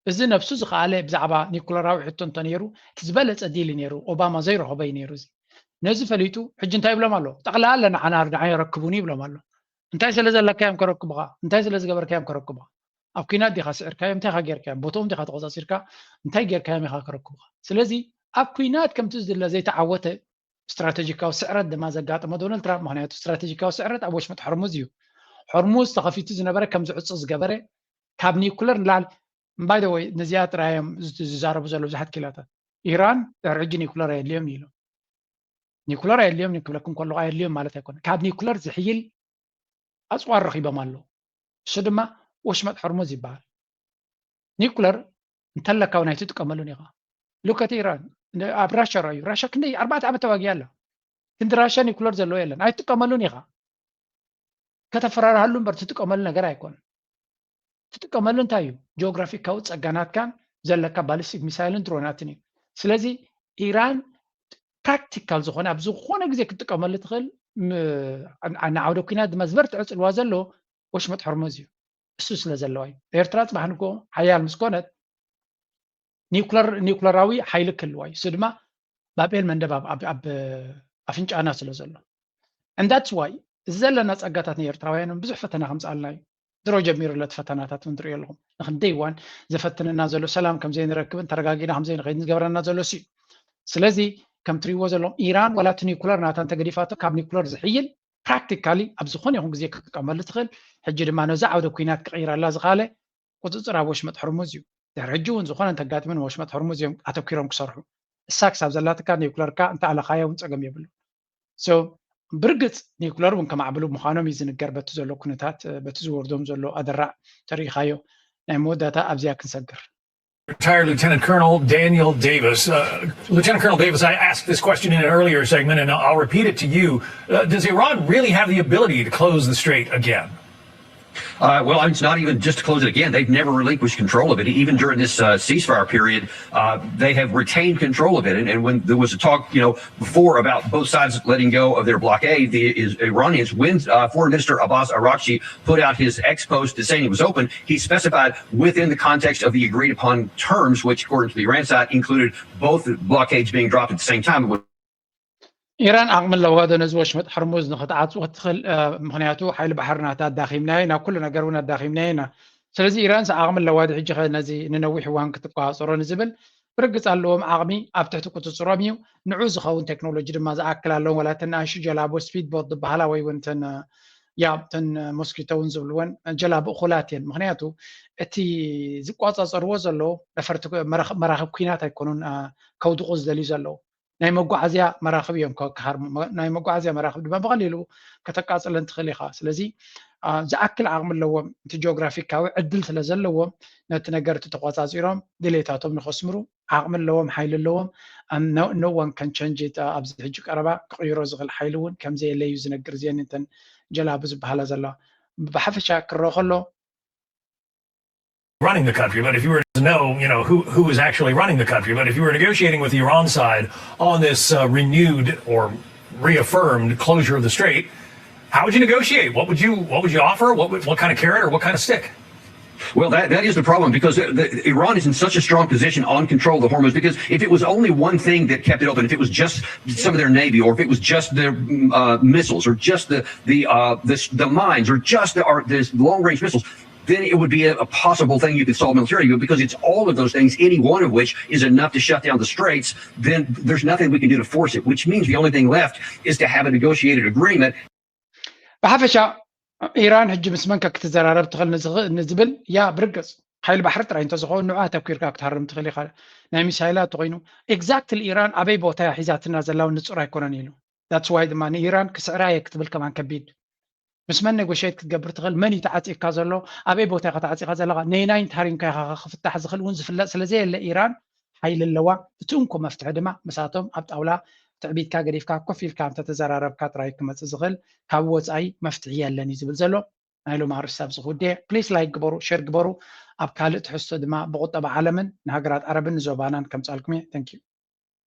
እዚ ነብሱ ዝኸኣለ ብዛዕባ ኒኩለራዊ ሕቶ እንተነይሩ እቲ ዝበለጸ ዲል ነይሩ ኦባማ ዘይረኸቦ እዩ ነይሩ እዚ ነዚ ፈሊጡ ሕጂ እንታይ ይብሎም ኣሎ ጠቕላላ ንዓና ንዓይ ረክቡኒ ይብሎም ኣሎ እንታይ ስለ ዘለካዮም ከረክቡኻ እንታይ ስለ ዝገበርካዮም ከረክቡኻ ኣብ ኩናት ዲኻ ስዕርካዮም እንታይ ጌርካዮም ቦቶም ዲኻ ተቆጻጺርካ እንታይ ጌርካዮም ኢኻ ከረክቡኻ ስለዚ ኣብ ኩናት ከምቲ ዝድለ ዘይተዓወተ ስትራቴጂካዊ ስዕረት ድማ ዘጋጠመ ዶናልድ ትራምፕ ምክንያቱ ስትራቴጂካዊ ስዕረት ኣብ ወሽመጥ ሕርሙዝ እዩ ሕርሙዝ ተኸፊቱ ዝነበረ ከም ዝዕፁ ዝገበረ ካብ ኒኩለር ንላዕሊ by the way ነዚኣ ጥራይ እዮም ዝዛረቡ ዘሎ ብዙሓት ክኢላታት ኢራን ድሕሪ ሕጂ ኒኩለር ኣየድልዮም ኢሎም ኒኩለር ኣየድልዮም ክብለኩም ከለኹ ኣየድልዮም ማለት ኣይኮነ ካብ ኒኩለር ዝሕይል ኣፅዋር ረኺቦም ኣለዉ እሱ ድማ ወሽመጥ ሕርሙዝ ይበሃል ኒኩለር እንተለካ እውን ኣይትጥቀመሉን ኢኻ look at ኢራን ኣብ ራሻ ራዩ ራሻ ክንደይ ኣርባዕተ ዓመት ተዋጊኣ ኣላ ክንዲ ራሻ ኒኩለር ዘለዎ የለን ኣይትጥቀመሉን ኢኻ ከተፈራርሃሉ እምበር ትጥቀመሉ ነገር ኣይኮነን ትጥቀመሉ እንታይ እዩ ጂኦግራፊካዊ ፀጋናትካን ዘለካ ባሊስቲክ ሚሳይልን ድሮናትን እዩ ስለዚ ኢራን ፕራክቲካል ዝኾነ ኣብ ዝኾነ ግዜ ክትጥቀመሉ ትኽእል ንዓውደ ኩናት ድማ ዝበርትዐ ፅልዋ ዘሎ ወሽመጥ ሕርሙዝ እዩ እሱ ስለ ዘለዋ እዩ ኤርትራ ፅባሕ ንግሆ ሓያል ምስ ኮነት ኒኩለር ኒኩለራዊ ሓይሊ ክህልዋ እዩ እሱ ድማ ባቤል መንደብ ኣብ ኣፍንጫና ስለ ዘሎ and that's why እዚ ዘለና ፀጋታት ንኤርትራውያን ብዙሕ ፈተና ከምፅኣልና እዩ ድሮ ጀሚሩ ለቲ ፈተናታት እውን ትሪኦ ኣለኹም ንክንደይ እዋን ዘፈትነና ዘሎ ሰላም ከምዘይንረክብን ተረጋጊና ከምዘይንኸይድን ዝገብረና ዘሎ እሱ እዩ ስለዚ ከም ትሪእዎ ዘለኹም ኢራን ዋላ እቲ ኒኩለር ናታ እንተገዲፋቶ ካብ ኒኩለር ዝሕይል ፕራክቲካሊ ኣብ ዝኾነ ይኹን ግዜ ክትጥቀመሉ ትኽእል ሕጂ ድማ ነዚ ዓውደ ኩናት ክቕይረላ ዝኻለ ቁፅፅር ኣብ ወሽመጥ ሕርሙዝ እዩ ድሕሪ ሕጂ እውን ዝኾነ እንተጋጥምን ወሽመጥ ሕርሙዝ እዮም ኣተኪሮም ክሰርሑ እሳ ክሳብ ዘላትካ ኒኩለርካ እንተኣለኻዮ እውን ፀገም የብሉ ብርግፅ ኒኩለር እውን ከማዕብሉ ምዃኖም እዩ ዝንገር በቲ ዘሎ ኩነታት በቲ ዝወርዶም ዘሎ ኣደራዕ ተሪኢኻዮ ናይ መወዳእታ ኣብዚኣ ክንሰግር Retired Lieutenant Colonel Daniel Davis. Uh, Lieutenant Colonel Davis, I asked this question in an earlier segment, and I'll repeat it to you. Uh, does Iran really have the ability to close the strait again? Uh, well, it's not even just to close it again. They've never relinquished control of it. Even during this uh, ceasefire period, uh, they have retained control of it. And, and, when there was a talk, you know, before about both sides letting go of their blockade, the is, Iranians, when uh, Foreign Minister Abbas Araghchi put out his ex post saying it was open, he specified within the context of the agreed upon terms, which, according to the Iran side, included both blockades being dropped at the same time. ኢራን ዓቕሚ ኣለዋ ዶ ነዚ ወሽመጥ ሕርሙዝ ንክትዓፅዎ ክትኽእል ምክንያቱ ሓይሊ ባሕሪ ናታ ኣዳኺምናዮ ኢና ኩሉ ነገር እውን ኣዳኺምናዮ ኢና ስለዚ ኢራንስ ዓቕሚ ኣለዋ ዶ ሕጂ ነዚ ንነዊሕ እዋን ክትቆፃፀሮ ንዝብል ብርግፅ ኣለዎም ዓቕሚ ኣብ ትሕቲ ቁፅፅሮም እዩ ንዑ ዝኸውን ቴክኖሎጂ ድማ ዝኣክል ኣለዎም ዋላ ተን ንኣሹ ጀላቡ ስፒድ ቦት ዝበሃላ ወይ እውን ተን ያ ተን ሞስኪቶ እውን ዝብልወን ጀላቡ እኹላት እየን ምክንያቱ እቲ ዝቆፃፀርዎ ዘለዉ ነፈርቲ መራኽብ ኩናት ኣይኮኑን ከውድቑ ዝደልዩ ዘለዉ ናይ መጓዓዝያ መራኽብ እዮም ክሃርሙ። ናይ መጓዓዝያ መራኽብ ድማ ብቐሊሉ ከተቃፅለን ትኽእል ኢኻ። ስለዚ ዝኣክል ዓቕሚ ኣለዎም፣ እቲ ጂኦግራፊካዊ ዕድል ስለ ዘለዎም ነቲ ነገር እቲ ተቆፃፂሮም ድሌታቶም ንኸስምሩ ዓቕሚ ኣለዎም፣ ሓይሊ ኣለዎም። No one can change it። ኣብዚ ሕጂ ቀረባ ክቕይሮ ዝኽእል ሓይሊ እውን ከምዘየለ እዩ ዝነግር። እዚአን እንተን ጀላቡ ዝበሃላ ዘለዋ ብሓፈሻ ክረአ ከሎ running the country, but if you were to know, you know, who, who is actually running the country, but if you were negotiating with the Iran side on this uh, renewed or reaffirmed closure of the strait, how would you negotiate? What would you what would you offer? What would, what kind of carrot or what kind of stick? Well, that, that is the problem because the, the, Iran is in such a strong position on control of the Hormuz. Because if it was only one thing that kept it open, if it was just some of their navy, or if it was just their uh, missiles, or just the the uh, this, the mines, or just the, or this long range missiles, then it would be a, a possible thing you could solve militarily. But because it's all of those things, any one of which is enough to shut down the straits, then there's nothing we can do to force it, which means the only thing left is to have a negotiated agreement. ብሓፈሻ ኢራን ሕጂ ምስ መን ክትዘራረብ ትኽእል ንዝብል ያ ብርግፅ ሓይሊ ባሕሪ ጥራይ እንተዝኸውን ንዑ ኣተኪርካ ክትሃርም ትኽእል ኢኻ። ናይ ሚሳይላት ተኮይኑ exactly ኢራን ኣበይ ቦታ እያ ሒዛትና ዘላ እውን ንፁር ኣይኮነን ኢሉ። That's why ድማ ንኢራን ክስዕራ እየ ክትብል ከማን ከቢድ። ምስ መን negotiate ክትገብር ትኽእል? መን እዩ ተዓፂካ ዘሎ? ኣበይ ቦታ ኢኻ ተዓፂኻ ዘለኻ? ነይናይ ተሃሪምካ ኢኻ ክፍታሕ ዝኽእል እውን ዝፍለጥ ስለዘየለ ኢራን ሓይሊ ኣለዋ። እቲ እንኮ መፍትሒ ድማ ምሳቶም ኣብ ጣውላ ትዕቢትካ ገዲፍካ ኮፍ ኢልካ እንተተዘራረብካ ጥራይ ክመፅእ ዝኽእል፣ ካብ ወፃኢ መፍትሒ የለን እዩ ዝብል ዘሎ። ናይ ሎሚ ኣርእስቲ ኣብዚ ክውድእ። Please like ግበሩ፣ share ግበሩ። ኣብ ካልእ ትሕዝቶ ድማ ብቁጠባ ዓለምን ንሃገራት ዓረብን ንዞባናን ከምፅኣልኩም እየ። Thank you።